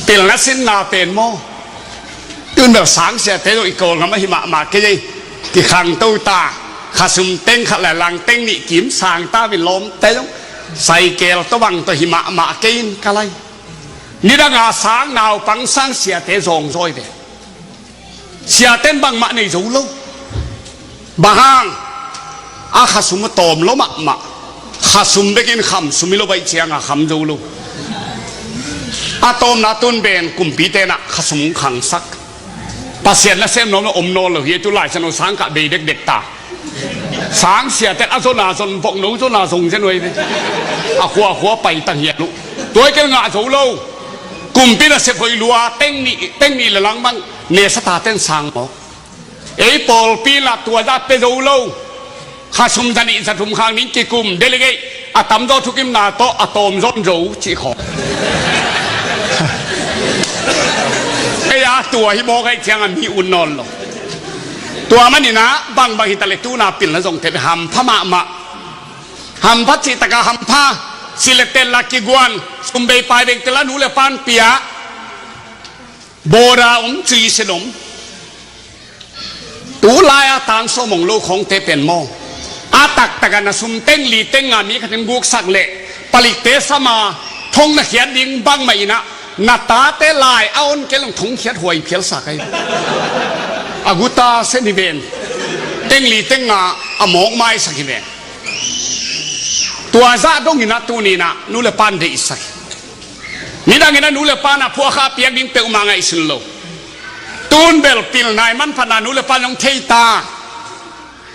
pilna sinna pen maw? Tun bel sangsiate zong i Kawlgam ahi mahmah kei ei. Kikhangto ta khasum teng khat le lang teng nih kim sang ta vin lawmte zong saikel tawh bang tawh hi mahmah kei in ka lai. Nidanga sang naupang sangsiate zawngzawi ve. Siaten bangmah nei zo lo. Bang hang a khasum a tawm lo mahmah. Khasum bekin khamsum i lo baih cianga kham zo lo. A tawmna tun ben kumpitenah khasum khangsak. Pasian nasem nuam lo om nawn lo hi tu laisan aw sangkah bei dekdek ta. Sangsiaten a zona zon vokno zona zong zen uai ve. A khua khua pai tang hian uh. Tuai kel ngah zo lo. Kumpi nasep hoih lua teng nih teng nih le lang bang nesa taten sang mawk. Ei pawlpi lah tua zah pe zo lo. Khasum zanih zathum khang ning kikum delegate a tamzaw thukimna tawh a tawm zawn zo cih khawng. Ei a tua hi mawk aih cianga mi un nawn lo. Tua maninah bangbang hita le tuna pilna zong tep hampha mahmah. Hampha cihtaka hampha. Sileten la kiguan sumbei paibengte la nu le pan pia. Bawda om cui sin om. Tulai a tangsawm hong lo khawngte pen maw, a taktak a na sum teng li teng nga mi khat in guksak leh palikte sam a thong na khiat ding bangmah in ah, na tate lai a on kei leng thong khiat huai phialsa kai. A guta sen hi ven. Teng li teng nga a mawk maisak hi ven. Tua zah dong in ah tuni in ah nu le pan deihsak hi. Midang in a nu le pa na phuakha piak ding peuhmah ngaihsun lo. Tun bel pilna i manphatna nu le pa nong thei ta.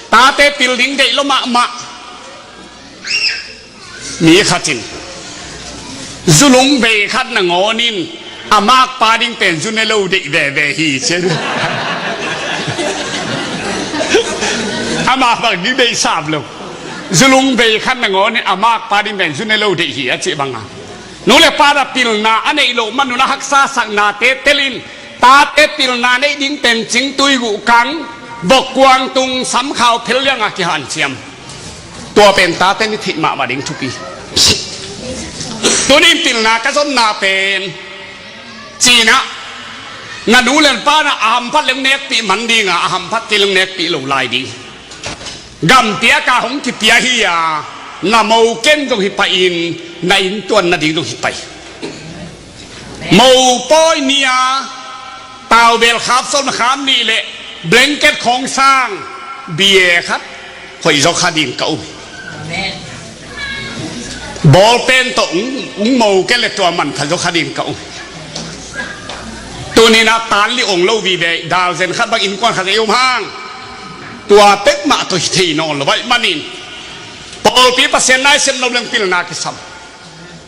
Tate pil ding deih lo mahmah. Mi khat in zulung bei khat nangawn in a makpa ding pen zu ne lo deih veve hi ci. Amah bang ding deih sam lo. Zulung bei khat nangawn in a makpa ding pen zu ne lo deih hi a cih banga, nu le pa na pilna a neih loh man un a haksa saknate telin, tate pilna neih ding pen cingtui guhkang, vokkuang tung, samkhau phel lianga kihanciam. Tua pen tate ni theih mahmah ding thupi. Tunin pilna ka zonna pen ci-in ah, na nu le pa na a hamphat leng nekpih man dinga, a hamphat kei leng nekpih lo lai ding. Gampiak a hong kipia hi a, na mo ken zong hi pah in, na inntuan nading zong hi pah hi. Mo pawi ni a, taubel khap sawm khap nih le blanket khawng sang bia khat hoih zaw kha ding ka um hi. Bawlpen tawh ung, ung mo ken le tua man kha zaw kha ding ka um hi. Tunin a tan li ong lo vive, dalzen khat bang innkuan khat ei um hang. Tua pek mah tawh hi thei nawn lo baih manin, pawlpi Pasian nai sem lo leng pilna kisam.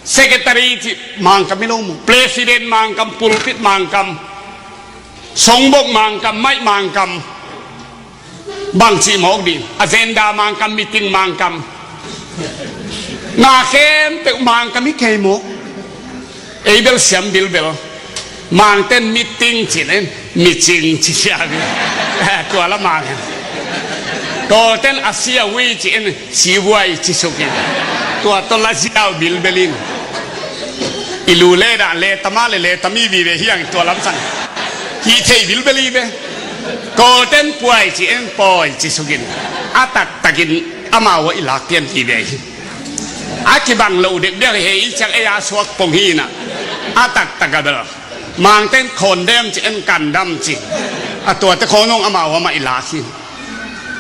Secretary cih Mangkam hi lo mu, president Mangkam, pulpit Mangkam, songbok Mangkam, maih Mangkam, bangci mawk ding, agenda Mangkam, meeting Mangkam. Na khempeuh Mangkam hi kei maw? Ei bel siam bilbel. Mangten meeting ci-in en, micing ci sia. Tua la Mang hen. Kawlten a sia ui ci-in sivuai ci sukin, tua tawh la ziau bilbelin. I lu le dah le tama le le tami vive hiang tua lamsang. Hih thei bilbel hi ve. Kawlten puai ci-in pawi ci sukin, a taktakin amau a i lak pian vive hi. A kibang lo dekdek hi, hei i ciang ei a suak pong hi inah, a taktak a bel Mangten khawndem ci en, kandam ci. A tuate khawng nong amau amah i lak hi.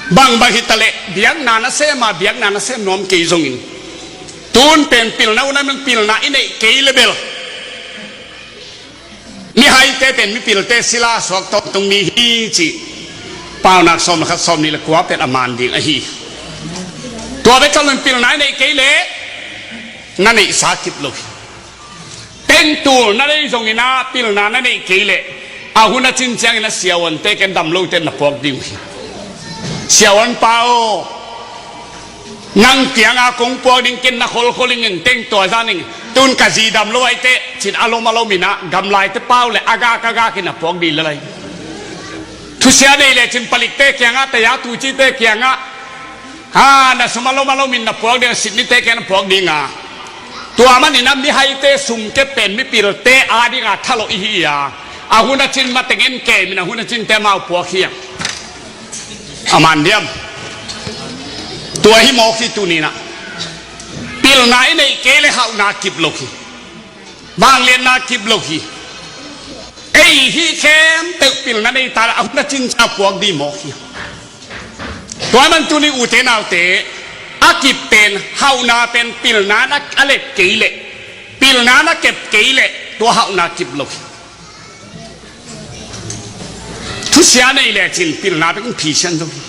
Bangbang hitaleh biakna na sem a, biakna na sem nuam kei zongin, tun pen pilna uh na meng pilna i neih kei le bel mihaite pen mipilte sila suak tawntung mi hi ci. Paunak sawm le khat, sawm nih le kua pen a man ding ahi. Tua bek thalun pilna i neih kei leh na neihsa kip lo hi. Tengtul na nei zongin ah pilna na neih kei leh, a hun a cin ciangin a siavuante ken dam lote na puak ding uh hi. Siavuan pa aw, nang kianga kong puak ding ken na kholkhol ingin teng tua zan ing. Tun ka zi dam lo aite cin a lom a lom inah gamlaite pau le a gak a gak in a puak ding le lai. Thusia nei le cin palikte kiangah, taya tucite kiangah, ha, na sum a lom a lom in na puak ding, sitnite kiang na puak dinga. Tua manin a mihaite sum kep pen mipilte a dinga thalawh i hi a, a hun a cin matengin kem in a hun a cinte mau puak hi a. A man diam? Tua hi mawk hi tuninah. Pilna i neih kei le hauhna kip lo hi. Vangliatna kip lo hi. Ei hih khempeuh pilna nei ta le a hun a cin ciang puak ding mawk hi. Tua man tuni ute naute, a kip pen, hauhna pen pilna na a lep kei leh, pilna na kep kei leh tua hauhna kip lo hi. Thusia nei lecin pilna bek in phisian zo hi.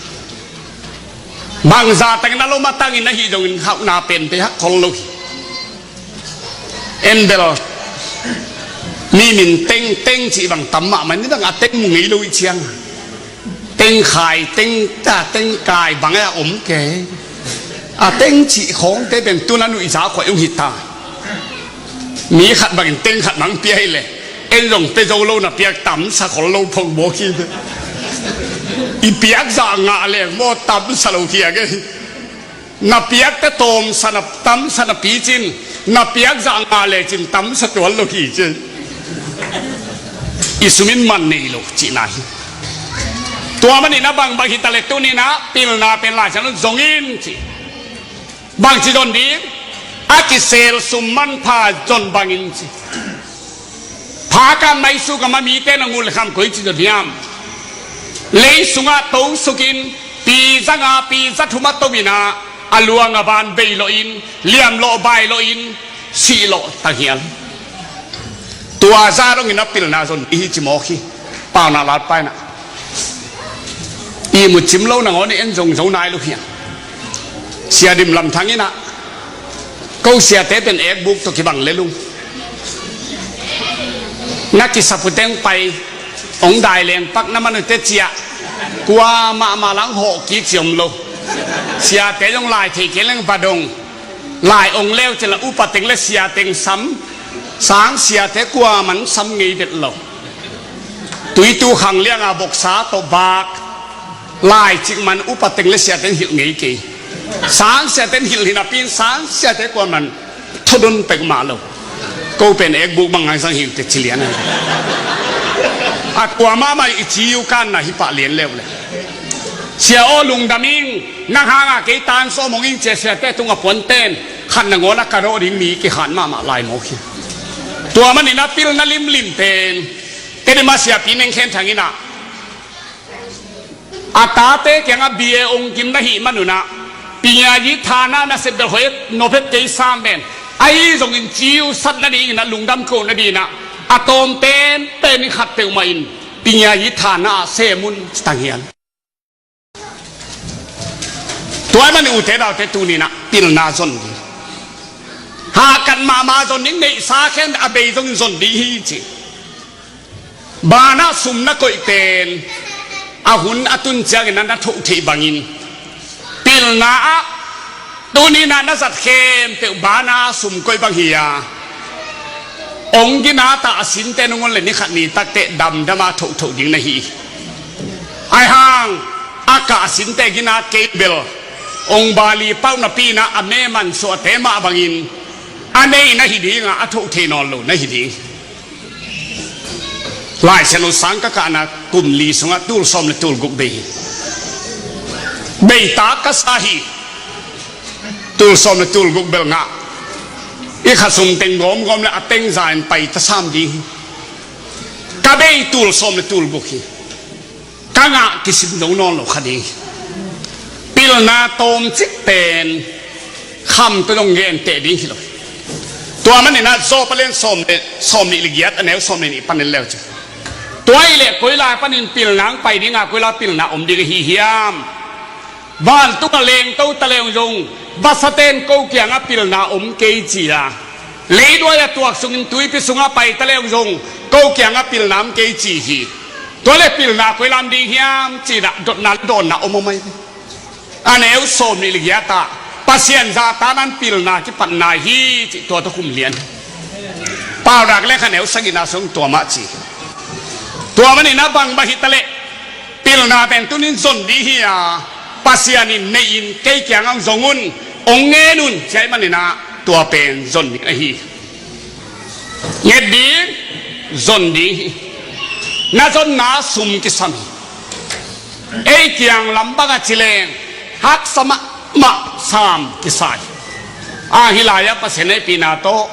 Bangza tangin a lom a tangin ahi zongin hauhna pen pe hak khol lo hi. En bel mi min teng teng cih bang tam mahmah, nidang a teng mu ngei lo i ciang. Teng khai, teng ta, teng kai bang a om kei. A teng cih khawngte pen tun a nuihza khuai ung hi ta. Mi khat bangin teng khat bang pia hi le, en zong pe zo lo na piak tamsa khol lo phong bawk hi. I piak zah ngah leng maw tamsa lo hi a kei. Na piakte tawmsa na tamsa na picin, na piak zah ngah lecin tamsa tuan lo hi ci. i sum in man nei lo cihna hi. Tua manin a bangbang hi ta leh tuni-in ah pilna pen Lai Siangtho in zong in ci. Bangci zon ding? A kisel sum manpha zon bangin ci. Pha kan maisuk a ma mite na ngul le kham koici zon hiam? Lei sungah to sukin pi za nga pi za thum a to in ah a luang a ban bei lawhin, liam lawh bai lawhin, sih lawh tanghial. Tua zah dongin a pilna zon i hi ci mawk hi. Paunak latpa in ah ihmut cim lo nangawn i en zong zo nai lo hiam? Sia Dim Lam Thang in ah ko siate pen ekbuk tawh kibang lel ung. Na kisap uh teng pai, hong dai leng pak na man uh teh ciah, kuamah mah lang hawh kik ci om lo. Siate zong lai thei kei leng va dong. Lai ong leu cin la upa teng le sia teng sam, sang siate kuaman sam ngei vet lo. Tuitu khang lianga boksa tawh bak, lai cik man upa teng le sia teng hilh ngei kei. Sang sia teng hilh hi napi-in sang siate kuaman thodon pek mah lo. Ko pen ekbuk bang hang sang hilh teh ci lian a. A kuamah mah i ci uh kan na hi pah lian leu le. Sia aw lungdam ing, nang hangah kei tan sawm hong ing ci-a siate tungah puanten khat nangawn a ka dawh ding mi kikhan mahmah lai mawk hi. Tua manin a pilna limlim pen Tedim a siapi Neng Khen Thang in ah a tate kiangah B A ong kim na hih man un ah pinyayi thana na sep bel hoih nop het kei sam pen, ahi zongin ci uh sat nadingin ah lungdam ko nadingin ah a tawm penpen in khat peuhmah in pinyayi thana ah sem un ci tanghial. Tua ahih manin ute naute tuni-in ah pilna zon ding. Hahkat mahmah zon ding, neihsa khen a bei zongin zon ding hi ci. Banah sum na koih pen a hun a tun ciangin a na thoh theih bangin pilna ah tuni-in ah na zat khempeuh banah sum koih bang hi a, ong gina tah a sinte nungun le ni khat ni takteh damdama thohthoh ding na hi. Aihang a kah a sinte gina kei bel ong bali pauh napi-in ah a me mansuahte mah bangin a nei na hi dinga a thoh thei nawn lo na hi ding. Lai Siangtho sang ka kahna kum li sungah tul sawm le tul guk bei hi. Bei tak ka sa hi. Tul sawm le tul guk bel ngah. I kha sung teng gawmgawm le a teng za in pai ta sam ding hi. Ka bei tul sawm le tul guk hi. Ka ngah kisim zo nawn lo kha ding hi. Pilna tawmcik pen kham tawh dong genteh ding hi lo. Tua manin ah Job a lian sawm le, sawm nih le giat a neu sawm le nih panin leu ci. Tua ahih leh koi lai panin pilna hong pai dinga, koi lai pilna om ding ahi hiam? Vantung a lengto ta leng zong vasate'n ko kiangah pilna om kei ci a, leiduai a tuak sungin tuipi sungah pai ta leng zong ko kiangah pilna om kei ci hi. Tua leh pilna koi lai ding hiam ci-in ah dotna le dawnna om om ahi ve. A neu sawm nih le giat ah Pasian zahtakna in pilna kipatna hi cih tua tawh khum lian. Paunak leh kha neu sagihna sung tua mah ci. Tua manin ah bangbang hi ta leh pilna pen tuni-in zon ding hi a, Pasian in nei-in kei kiangah hong zong un, hong ngen un ci ahih manin ah tua pen zon ding ahi. Nget ding, zon ding hi. Na zonna sum kisam hi. Ei kiang lam bangah ci leng haksa mahmah sam kisa hi. A hih lai-ah Pasian hehpihna tawh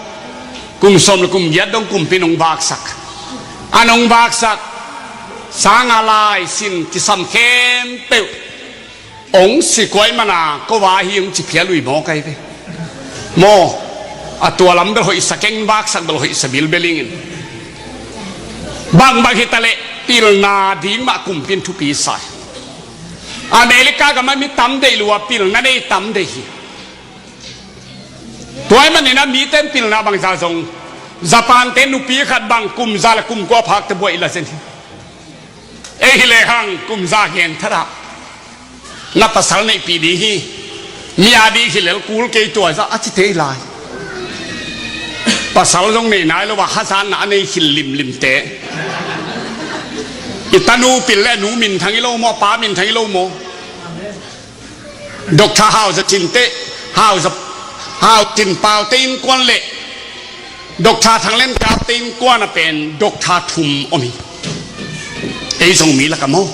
kum sawm le kum giat dong kumpi in hong vaksak. A hong vaksak sanga lai sin kisam khempeuh hong si kuai mana ko va hi hong ci phial uh hi maw kai ve. Maw, a tua lam bel hoihsa keng, vaksak bel hoihsa bilbel ing in. Bangbang hi ta leh pilna ding mah kumpi in thupi sa hi. America gam ah mi tam deih lua pilna nei tam deih hi. Tua ahih manin ah mite in pilna bangzah zong, Japan te nupi khat bang kum za le kum kua phakte buai la zen hi. Ei hi lehang kum za gen thadah na pasal neihpih ding hi. Mi a ding hi lel kul kei tua zah a cite hi lai. Pasal zong nei nai lo a hazatna a nei khil limlimte. I tanu pil le a nu minthang hi lo maw, a pa minthang hi lo maw? Doctor Hau Za Cin te, Hau Za, Hau Cin Pau te innkuan le Doctor Thang Len Kap te innkuan ah pen doctor thum om hi. Ei Zomi lakah maw?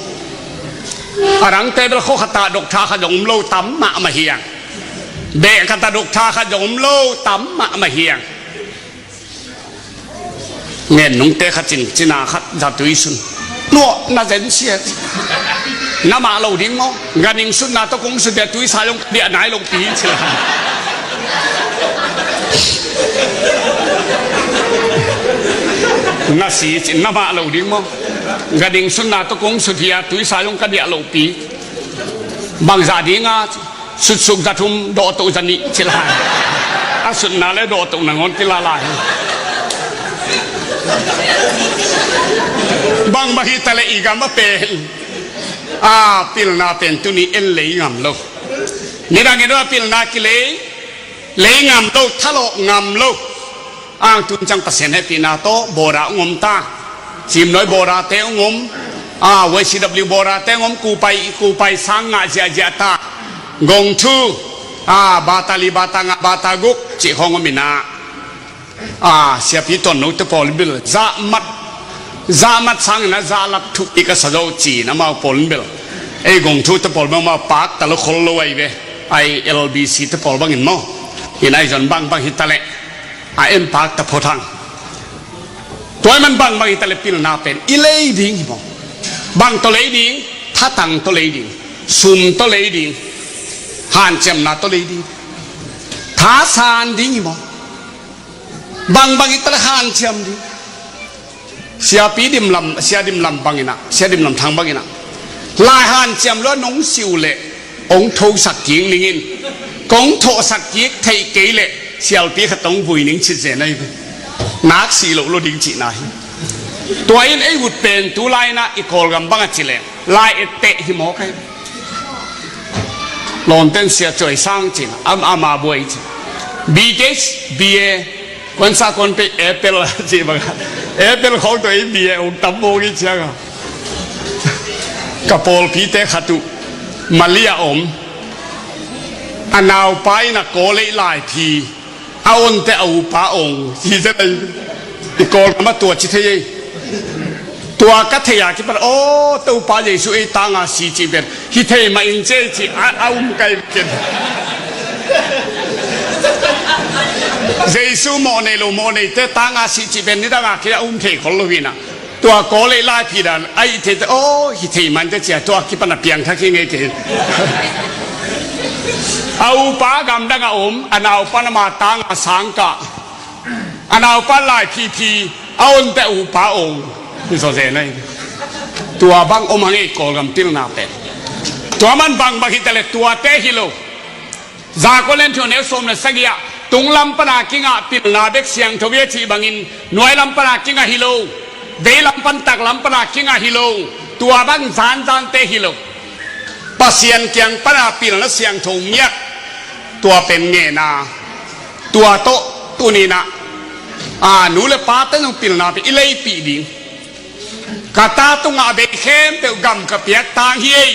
A dangte bel khua khatah doctor khat zong om lo tam mahmah hi hang. Beh khatah doctor khat zong om lo tam mahmah hi hang. Ngen nungte khat cin, cina khat za tui sun. Nuah na zen sia. Na mah lo ding maw? Ganhing sutna tawh kong sut dia tuisa zong ka diah nai lo pi ci la. Na si cin na mah lo ding maw? Ganhing sutna tawh kong sut dia tuisa zong ka diah lo pi. Bangzah ding a, sutsuk za thum, dawhtoh za nih ci lai. A sutna le dawhtoh nangawn kila lai. Bangbang hi taleh i gam a pen, a pilna pen tuni en lei ngam lo. Nidang in a pilna kilei, lei ngam lo, thalawh ngam lo. Ang tun ciang Pasian hehpihna tawh border hong om ta. Cimnuai border te hong om. A, Y C W border te hong om, kupai, kupai sang ngah ziahziah ta. Gongthu, a, bata li, bata nga, bata guk cih khawng om inah. A, siapi tuanno te pawl in bel zahmat, zahmat sang inah zahlat thuh i ka sa zo ci-in amau pawl in bel. Ei gongthu te pawl bel amau pakta lo khol lo ahi ve. Ai L B C te pawl bangin maw? In ai zon bangbang hi taleh a en pakta phot hang. Tua ahih man bangbang hi taleh pilna pen i lei ding hi maw? Bang tawh lei ding? Thatang tawh lei ding. Sum tawh lei ding. Hanciamna tawh lei ding. Thasan ding hi maw? Bangbang hi taleh hanciam ding. Siapi Dim Lam, Sia Dim Lam bang inah, Sia Dim Lam Thang bang inah, lai hanciam lo nong si uh leh hong thosak kik ning in, kong thawhsak kik theih kei leh sialpi khat hong vui ning ci zen ahi ve. Nak si loh lo ding cihna hi. Tua in ei ut pen tu lai inah i Kawlgam bang a ci leng lai etteh hi maw kai. Lawmten Sia Cuai Sang cin, am, ama buai cin. B Th, B A, kuansa kuan pei apple ci bang. Apple khawng tawh ei B A ong tam mawk i ciang a. Ka pawlpite khat uh Malia om. A naupa in a Kawl ei laiphi. A onte a upa ong hi zen ahi. I Kawlgam ah tua ci thei ei. Tua ka thei a kipan, aw, Topa Jesu ei tanga si cih pen hi thei mah in ci ei ci a, a um kai ken. Jesu mawh nei lo mawh neite tanga si cih pen nidang a kei a um thei khol lo hi na. Tua Kawl ei laiphi dan a i theite, aw, hi thei man te cia, tua kipan a piangthak hi ngei kei. A upa gamdang a om, a naupan ama tang a sangkah, a naupan laiphi phi, a onte a upa ong. Hi zaw zen ahi. Tua bang om hang ei Kawlgam pilna pen. Tua man bangbang hi ta le tuate hi lo. Za Korin thu neu sawm le sagih ah, tunglam pana kingah pilna bek siangtho hi a cih bangin, nuailam pana kingah hi lo, veilam pan taklam pana kingah hi lo, tua bang zanzante hi lo. Pasian kiang pana pilna siangtho ngiat, tua pen ngen a, tua tawh tuninah, a, nu le pate zong pilna pen i leipih ding. Ka ta tungah a bei khempeuh gam ka piak tang hi ei.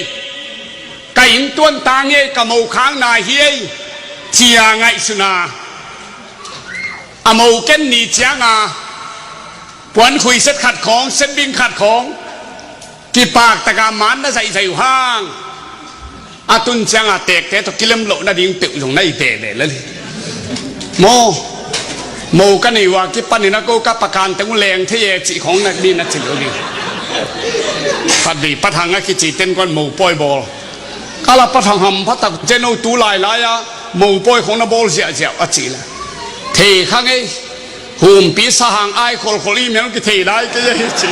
Ka inntuan tang hi ei, ka mokhang nai hi ei, cia ngaihsun a, a mo ken ni cianga puan khui set khat khawng, set bing khat khawng, kipaktakin man na zaihzaih uh hang, a tun cianga tekte tawh kilem loh nading peuh zong na hi veve lel hi. Maw, mo ka nei uh a kipanin a ko ka pakan teng uh leng thei e cih khawng na, mi na cih lo ding. Pat vei pat hang a kici ten kuan mo pawi bawl. Ka la pat hang hampha tak, ceno tu lailai a mo pawi khawng na bawl ziahziah a cih le thei kha ngei. Humpi sahang ai kholkhol i mel kithei lai kei a hi ci.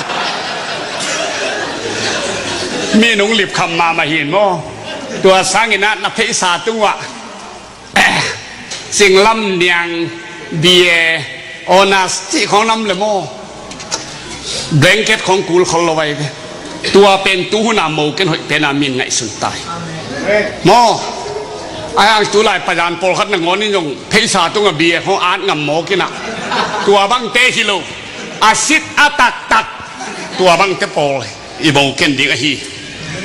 Mi nung lipkham mahmah hin maw? Tua sangin ah na pheisa tungah, eh, singlam niang, bia, onas cih khawng nam le maw? Blanket khawng kul khol lo vai ve. Tua pen tu huna mo ken hoih pena min ngaihsun tai. Maw? Ai ang tu lai payan pawlkhat nangawn in zong pheisa tunga bia khawng at ngam mawk inah, tua bangte hi lo. A sit a taktak tua bangte pawl i mo ken ding ahi.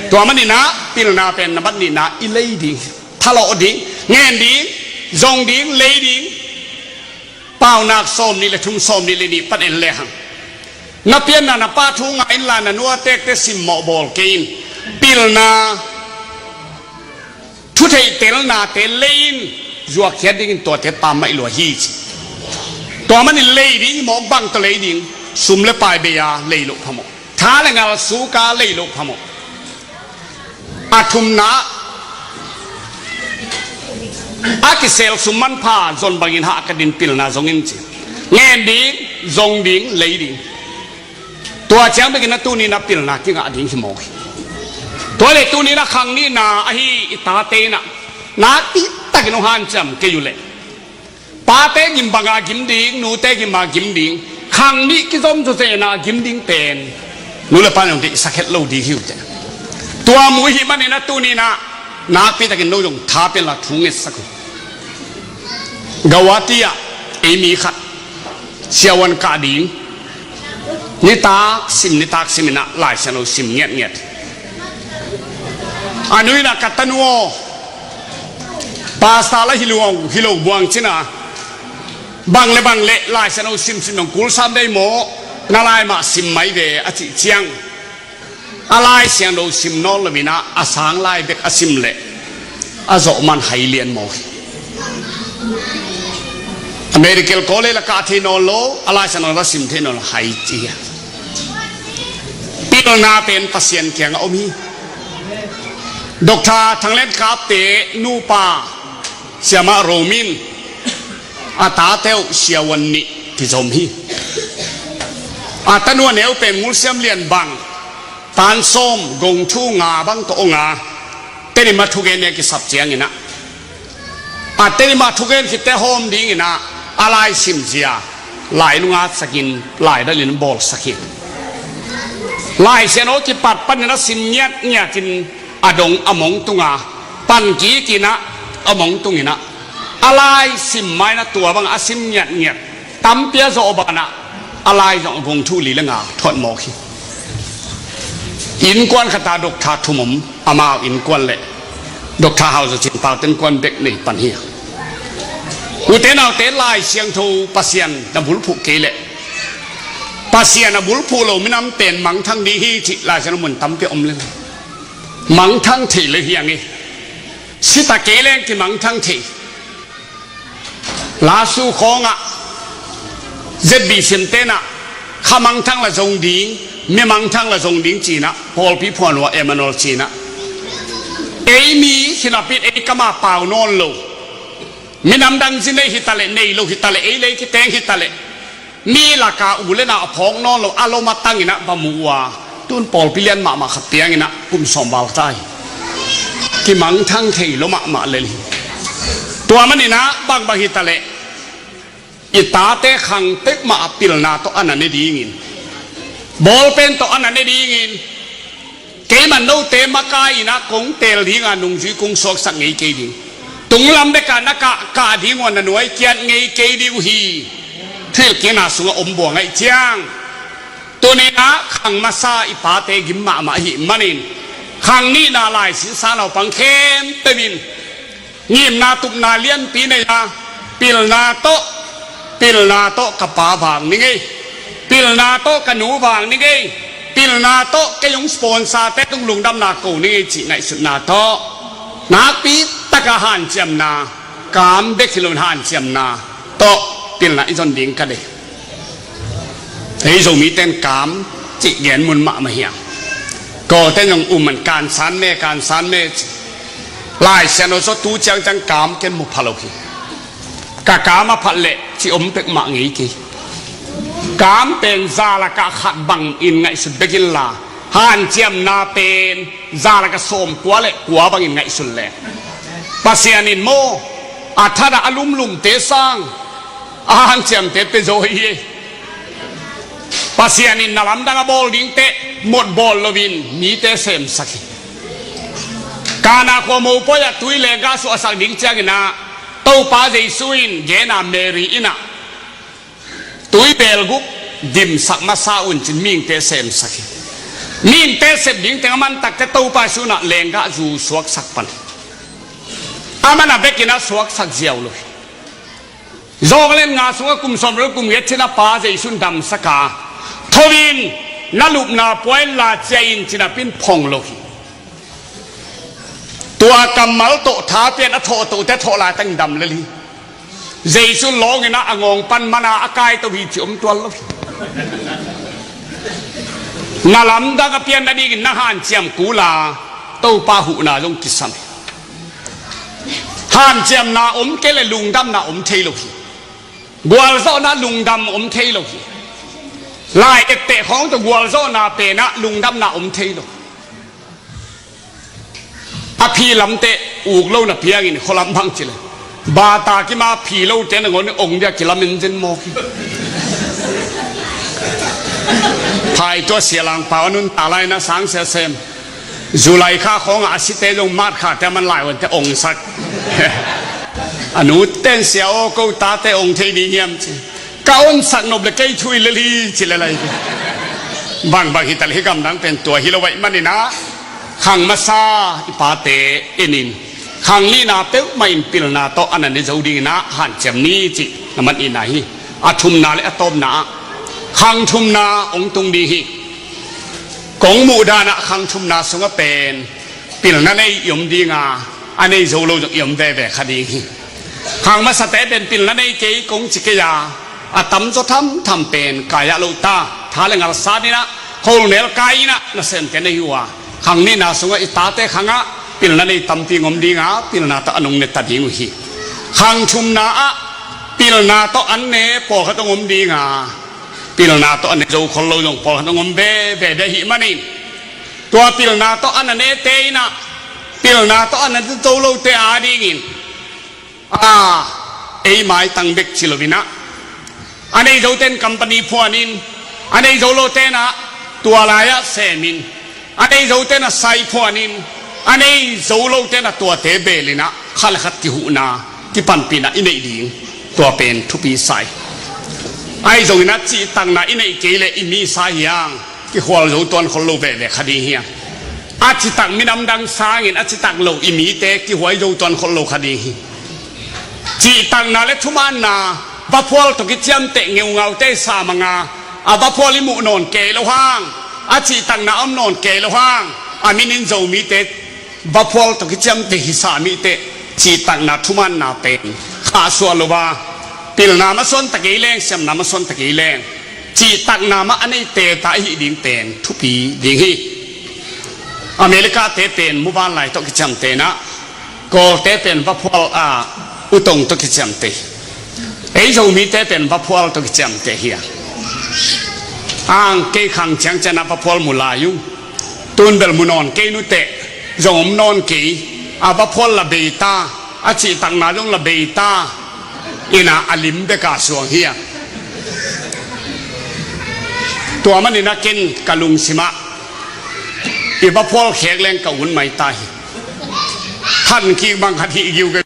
Tua maninah pilna pen na bat nihna i lei ding, thalawh ding, ngen ding, zong ding, lei ding. Paunak sawm nih le thum, sawm nih le nih pan en lehang, Na pianna na pa thu ngah inla, na nu a tekte simmawh bawl kei in. Pilna, thutheih telnate lei in, zuakkhiat dingin tuate pammaih lua hi ci. Tua manin lei ding hi mawk, bang tawh lei ding? Sum le pai bei-a lei loh phamawh. Tha le ngal suka lei loh phamawh. A thumna, a kisel sum manpha zon bangin hah ka din, pilna zong in ci. Ngen ding, zong ding, lei ding. Tua ciang bekin a tuni-in a pilna kingah ding hi mawk hi. Tua le tuni-in a khang nihna ahi i tate in ah nakpi takin hong hanciam kei uh leh, pate gim banga gim ding, nute gim banga gim ding, khang nih kizom zawzen a gim ding pen nu le pa in hong deihsak het lo ding hi uh teh. Tua mu ahih manin a tuni-in ah nakpi takin no zong tha pia inla thu ngetsak uh. Guwahati ah ei mi khat siavuan kah ding, nitak sim, nitak sim in ah Lai Siangtho sim ngiatngiat. A nu in ah, ka tanu aw, pastor la hi lo, hi lo buang cin a, bang le bang le Lai Siangtho simsim dong kul sam dei maw, na lai mah sim mai ve, a cih ciang, a Lai Siangtho sim nawn lo in ah a sang lai bek a sim leh a zawh man hai lian mawk hi. A medical college la kah thei nawn lo, a Lai Siangtho la sim thei nawn lo, hai ci hi. Pilna pen Pasian kiangah om hi. Doctor Thang Len Kap te nupa siamah Ro Min, a tate uh siavuan nih kizom hi. A tanu a neu pen Ngul Siam Lian bang, tan sawm, gong thu nga bang tawh hong a, Tedim a thugen nih a kisap ciangin ah, a Tedim a thugen khit teh hawm dingin ah a lai simzia lai nunga sakin, lai dalin bawlsak hi. Lai Siangtho kipat panin a sim ngiatngiat in a dong a mong tung a, pan kik in ah a mong tung in ah, a lai sim ma in ah tua bang a sim ngiatngiat, tampi a zawh banah a lai zong a gong thu li le nga thot mawk hi. Innkuan khat ah doctor thum om, amau innkuan le Doctor Hau Zo Cin Pau te innkuan bek nei pan hi. Ute naute, Lai Siangtho Pasian na bulphuh kei leh, Pasian a bulphuh lo minam pen mangthang ding hi cih Lai Siangtho mun tampi a om lel. Mangthang thei lo hi hang e. Sita kei leng kimangthang thei. Lasu khawngah Z B C M te in ah, kha mangthang la zong ding, mi mangthang la zong ding ci in ah, pawlpi phuan uh ah Emmanuel ci in ah, ei mi hi napi in ei kam a pau nawn lo, minam dang zi nei hi ta leh, nei lo hi ta leh, ei lei kiteng hi ta leh, mi laka u le nau a phawk nawn lo, a lom a tang in ah va mu uh a, tun pawlpi lian mahmah khat piang in ah kum sawm val ta hi. Kimangthang thei lo mahmah lel hi. Tua manin ah bangbang hi ta leh, i tate khang peuhmah a pilna tawh a na ne dingin, bawlpen tawh a na ne dingin, keimah note makai in ah kong teel ding a, nungzui kong suaksak ngei kei ding. Tunglam bek ah na kah, kah ding uh a, na nuai kiat ngei kei ding uh hi. Thuhilhkikna sungah om buang ahih ciang, tuni in ah khang masa i pate gim mahmah ahih manin, khang nihna lai sisan naupang khempeuh in ngimna tupna lianpi nei a, pilna tawh, pilna tawh ka pa vak ning ei, pilna tawh ka nu vak ning ei, pilna tawh kei hong sponsor te tung lungdamna ko ning ei cih ngaihsutna tawh, nakpi taka hanciamna, kam bek hi loin hanciamna tawh pilna i zon ding ka deih. Ei Zomite in kam cih gen mun mahmah hiam? Kawlte in zong um man, kansan me, kansan me ci. Lai Siangtho sung tu ciangciang kam ken mu pha lo hi. Ka kam a phat leh ci om pek mah ngei kei. Kam pen za lakah khat bangin ngaihsut bek inla, hanciamna pen za lakah sawmkua le kua bangin ngaihsun leng, Pasian in maw, a that ah a lumlumte sang a hanciamte pia zo hi. Pasian in na lamdang a bawl dingte mot bawl loin mite semsak hi. Kana khua mopawi ah tui lenggah suahsak ding ciangin ah, Topa Jesu in gen a, Mary in ah, tui belguk dimsak masa un ci-in mihingte semsak hi. Mihingte sep ding teng a man takteh Topa Jesu in ah lenggah zu suaksak pan hi. Aman a bekin a suaksak ziau lo hi. Zawng len nga sungah kum sawm le kum giat cin a Pa Jesu in damsak a, Tho in, na lupna pua in la cia in ci-in a pi in phong lo hi. Tua kammal tawh tha pen a thawh tohte thawh laitang dam lel hi. Jesu lawng in a ngawng pan man a a kaito hi ci om tuan lo hi. Na lamdang a pian nadingin na hanciam kul a, Topa huhna zong kisam hi. Hanciamna om kei leh lungdamna om thei lo hi. Gualzawhna lungdam om thei lo hi. Lai etteh khawng tawh gualzawhna pen ah lungdamna om thei lo. A phi lamte uk lo na piangin khualam bang ci leh, bata kim a phi lote nangawn in ong dia kilam in zen mawk hi. Phai tua sia lang pau a nuntak lai-in a sang sia sem. July kha khawngah a site zong March khate a man lai-un te ongsak. A nute in, "Sia aw, ko tate ong thei ding hiam?" ci. "Ka onsak nop leh kei thu hi lel hi," ci leh lai hi. Bangbang hi ta leh hih gamdang pen tua hi lo ahih manin ah, khang masa i pate en in, khang nihna peuhmah in pilna tawh a na ne zo dingin ah hanciam ni cih na man ina hi. A thumna leh a tawpna ah, khang thumna ong tung ding hi. Kong muhdan ah khang thumna sungah pen pilna nei i om ding a, a nei zo lo zong i om veve kha ding hi. Khang masate pen pilna nei kei kong ci kei a, a tamzaw thamtham pen kai-ah lo ta, tha leh ngal sat in ah, kholnel kai in ah nasemte nei uh a, khang nihna sungah i tate khangah pilna nei tampi ong om ding a, pilna tawh a nong ne ta ding uh hi. Khang thumna ah pilna tawh an ne pawlkhat ong om ding a, pilna tawh a ne zo khol lo zong pawlkhat ong om veve ding ahih manin, tua pilna tawh a na nete in ah, pilna tawh a na zo lote adingin, a, ei maitang bek ci lo in ah, a nei zote in company phuan in, a nei zo lote in ah tua lai-ah sem in, a nei zote in ah sai phuan in, a nei zo lote in ah tuate beel in ah khat leh khat kihuhna, kipanpihna i neih ding, tua pen thupi sa hi. Ahi zongin ah cihtakna i neih kei leh i mi sa hi hang, kikhual zo tuan khol lo veve kha ding hi hang. A citak minam dang sangin a citak lo i mite kihuai zo tuan khol lo kha ding hi. Cihtakna leh thumaanna, vaphual tawh kiciamteh ngeungaute i sa mang a, a vaphual i muh nawn kei lo hang, a cihtakna om nawn kei lo hang, a min in Zomite vaphual tawh kiciamteh hisa mi teh, cihtakna thumaanna pen khahsuah lo a, pilna masuan ta kei leng, siamna masuan ta kei leng, cihtakna mah a nei teta ahih ding pen thupi ding hi. America-te pen muvanlai tawh kiciamteh in ah, Kawlte pen vaphual a, utong tawh kiciamteh hi. Ei Zomite pen vaphual tawh kiciamteh hi a. Ang kei khang ciangciang ah vaphual mu lai ung. Tun bel mu nawn kei nuteh, zong om nawn kei. A vaphual la bei ta, a cihtakna zong la bei ta, in ah a lim bek a suang hi a. Tua manin ah ken ka lungsim ah i vaphual khek leng ka un mai ta hi. Than kik bang khat hih giu kei.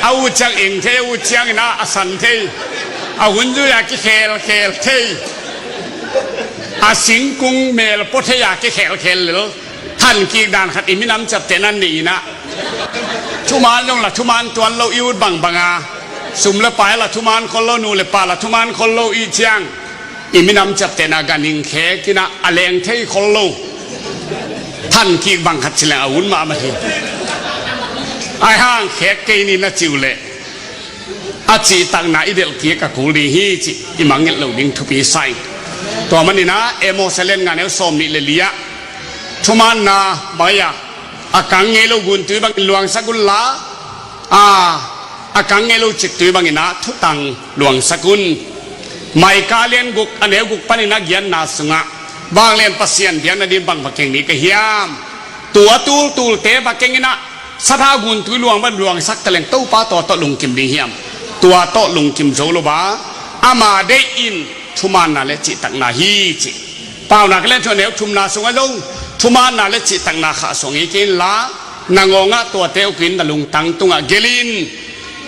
A ut ciang eng thei, a ut ciangin ah a san thei. A hun zui a kikhelkhel thei. A singkung mel pua thei a kikhelkhel lel. Than kik dan khat i minam ciaptehna nei in ah, thuman zong la thuman tuan lo i ut bangbang a, sum leh pai la thuman khol lo, nu leh pa la thuman khol lo i ciang, i minam ciaptehna ganhing khek in ah a leng thei khol lo. Than kik bang khat ci leng a un mahmah hi. Ahi hang khek kei ni na ci uh leh, a cihtakna i delh kik a kul ding hi cih i mangngilh loh ding thupi sa ing. Tua manin ah Amos a lian nga, neu sawmnih leh li ah, thumaanna bang a, a kang ngei lo guntui bangin luangsak un la, a, a kang ngei lo ciktui bangin ah thutang luangsak un. Micah lian guk, a neu guk panin ah giatna sungah, Vanglian Pasian biakna ding bang va keng ding ka hiam? Tua tultulte va keng in ah, sathau guntui luang bang luangsak ta leng Topa tua tawh lungkim ding hiam? Tua tawh lungkim zo lo a, ama deih in thumaanna leh cihtakna hi ci. Paunak lian thum, neu thumna sungah zong thumaanna leh cihtakna khahsuah ngei kei in la, na ngawngah tuate uk in, na lungtang tungah gelh in.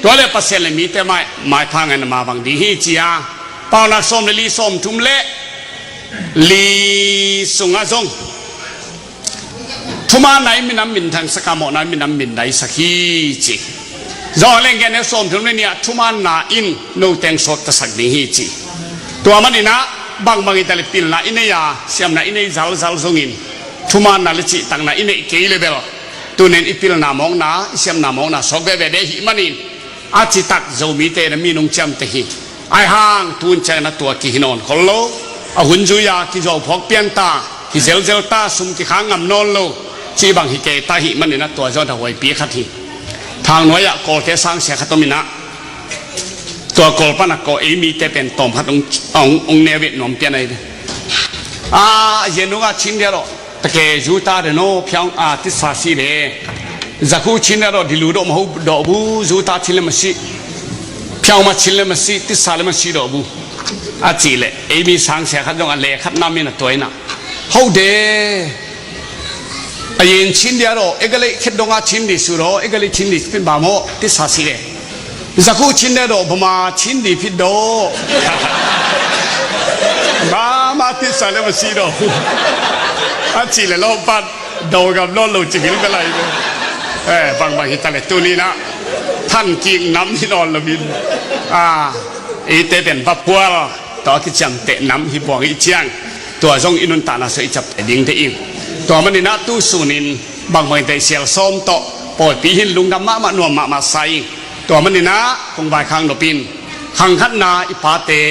Tua leh Pasian leh mite mai, maipha ngaihna mah bang ding hi ci a. Paunak sawm leh li, sawmthum leh li sungah zong thumaanna in minam minthangsak a, mawhna in minam mindaisak hi ci. Johan lian giat, neu sawmthum leh nih ah thumaanna in note hong sawttasak ding hi ci. Tua maninah bangbang hi ta le pilna i nei a, siamna i nei zalzal zongin thumaanna le cihtakna i neih kei le bel, tunin i pilna mawkna, i siamna mawkna suak veve dei ahih manin, a citak Zomite na minung ciamteh hi. Aihang tun ciangin a tua kihi nawn khol lo. A hun zui-a kizuau phawk pian ta, kizelzel ta, sum kikhang ngam nawn lo, cih bang hi kei ta ahih manin a tua zawn a huaipi khat hi. Thangnuai-ah Kawlte sangsia khat om inah, tua Kawl pan a Kawl ei mite pen tawm khat ong, ong, ong ne vet nuam pian ahi ve. A, a zian nungah chin dia rawh. Take zu ta de no phiang a tisa si de. Zakhu chin le rawh dilu dawh mahu dawh bu, zu ta chin le masi. Phiang ma chin le masi, tisa le masi dawh bu. A cih leh ei mi sangsia khat zong a le khat na min a tuaina. Ho de. A yin chin dia rawh, e ga lei khet dong a chin di su rawh, e ga lei chin di pin ba maw, tisa si de. Zakhu chin le dawh bama chin di phit dawh. Bama tisa le masi dawh. A cih le lawmpat dawh gam nawn lo ci gil ka lai ve. Eh, bangbang hi ta le tuninah than kik nam hi nawn lo min. Ah, eite pen va pual. Tua kiciamteh nam hi buang i ciang, tua zong i nuntakna sua i ciapteh ding te ing. Tua maninah tu sunin bangbang hi ta le sial sawm tawh pawipi hin lungdam mahmah nuam mahmah sa ing. Tua maninah kong vaikhak nop in, khang khatna i pate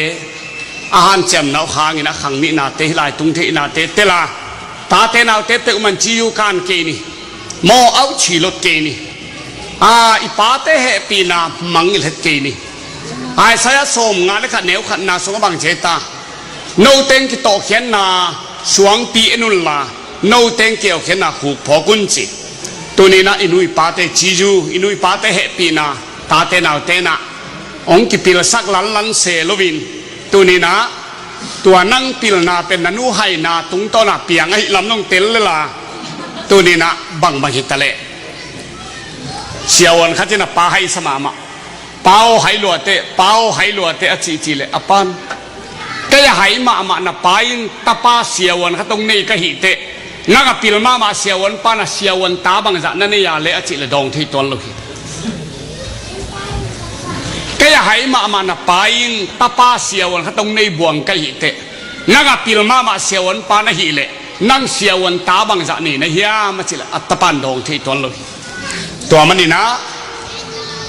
a hanciamna uh hangin a khang nihnate hi lai tung theihnate tel a, tate naute peuhmah ci-u kan kei ni. Maw, auh ci lot kei ni. A, i pate hehpihna mangngilh het kei ni. Isaiah sawmnga le khat neu khatna sungah bang ci ta? Noteng kitawhkhiatna suangpi en unla, noteng kiaukhiatna khuk phawk un ci. Tuninah i nu i pate cizu, i nu i pate hehpihna, tate naute nah hong kipilsak lanlan se loin, tuninah tua nang pilna pen na nu haina tungtawnah piang ahih lam nong tel lela. Tuninah bangbang hi ta leh, siavuan khat in a pa haisa mahmah. Pa aw hai luate, pa aw hai luate a cihcih leh a pan, kei a hai mahmah na pa in tapa siavuan khat hong nei ka hih teh, nang a pil mahmah siavuan pan a siavuan ta bangzah na nei a leh a cih leh dawng thei tuan lo hi. Kei a hai mahmah na pa in tapa siavuan khat hong nei buang ka hih teh, nang a pil mahmah siavuan pa na hih leh nang siavuan ta bangzah nei na hiam a cih leh a tapan dawng thei tuan lo hi. Tua maninah,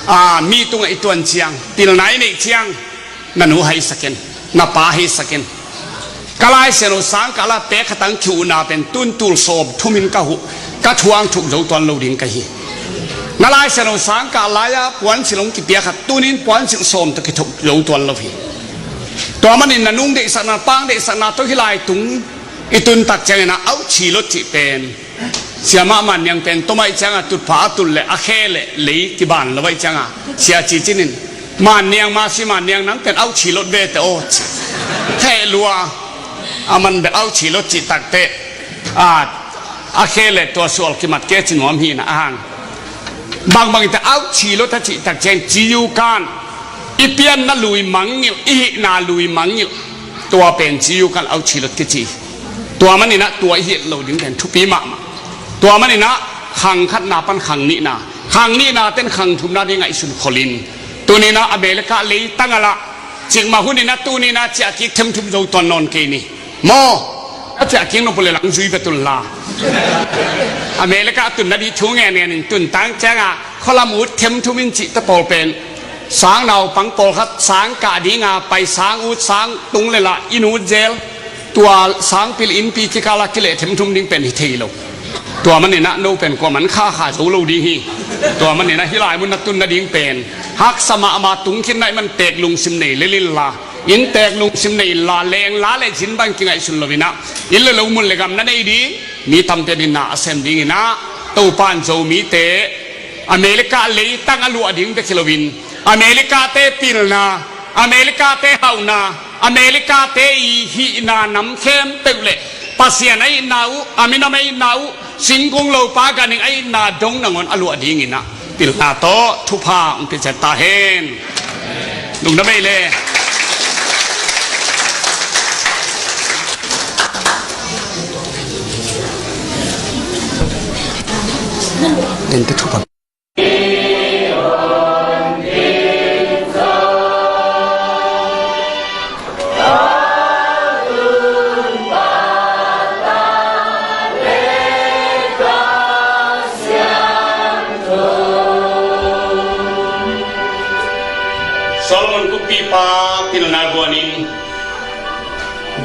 a, mi tungah i tuan ciang, pilna i neih ciang, na nu haisak in, na pa haisak in. Ka Lai Siangtho sangkah la pek khatang ki-uhna pen tun tul sawm thumin ka huh, ka thuang thuk zo tuan lo ding ka hi. Na Lai Siangtho sangkah lai-a puansilh hong kipia khat tunin puansilh sawm tawh kithuk zo tuan lo hi. Tua manin na nung deihsakna, pang deihsakna tawh hih lai tung i tun tak ciangin a auh ci lot cih pen, siamah Manniang pen tom ahih cianga tutphah a tut leh a khe leh lei kiban lo ahih cianga, sia Ci Cin in, Manniang, masi Manniang, nang pen auh ci lot ve teh aw ci. Theh lua, a man bek auh ci lot cih tak teh, a, a khe leh tua sual kimat kei ci nuam hi na a hang. Bangbang in teh auh ci lot a cih tak ciang ci-u kan, i pianna lui mangngilh, i hihna lui mangngilh. Tua pen ci-u kan auh ci lot kici. Tua maninah tua i hih loh ding pen thupi mahmah. Tua maninah khang khatna pan khang nihna, khang nihna ten khang thumna ding ngaihsun kholin. Tuninah America leitang a lah, cikmah huninah tuninah ciahkik themthum zo tuan nawn kei ni. Maw, a ciahkik nop uh leh lang zui vet unla. America a tun nading thu ngen ngen in tun tang cianga khualam ut themthum in cihte pawl pen, sang naupang pawlkhat sang kah dinga pai, sang ut sang tung leh lah inn ut zel. Tua sangpil innpi kikala kileh themthum ding pen hi thei lo. Tua maninah no pen kuaman khakha zo lo ding hi. Tua maninah hih lai mun na tun nading pen haksa mahmah, tungkhin na i man tek lungsim nei lel inla, inn tek lungsim nei inla, lengla le zin bang kingaihsun loinah, inn le lo, mun le gam na nei ding, mi tampi in na a sem dinginah, Topa in Zomite America leitang a luah ding bek hi loin, America-te pilna, America-te hauhna, America-te i hihna nam khempeuh leh Pasian a itna uh, a minam a itna uh, singkung lopa ganhing a itna dong nangawn a luah dinginah pilna tawh thupha hong pia ciat ta hen. Lungdam ei le. Dente thupha. Solomon kumpipa pilna guanin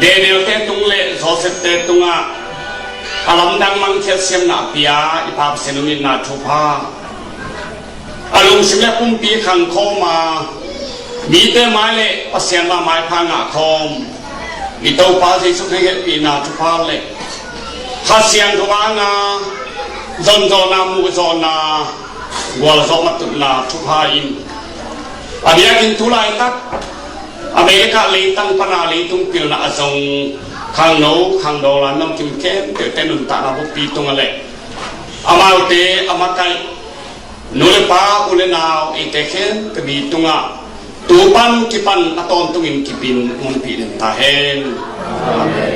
Daniel te tung le Joseph te tungah a lamdang mangkhiat siamna a pia i Pa Pasian hong itna thupha, a lungsim le pumpi khangkhawm a, mite mai le Pasian mah maipha ngahkhawm i Topa Jesuh Khrih hehpihna thupha le Kha Siangtho hanga zonzawhna, muhzawhna, gualzawh matutna thupha in a biakinn tu laitak America leitang pana leitung pilna a zong khangno khangdaw lai namkim khempeuhte nuntakna bukpi tungah le amaute a makaih nu le pa, u le nau, eite khempeuh mi tungah tu pan kipan a tawntungin kipin hong honpih den ta hen. Amen.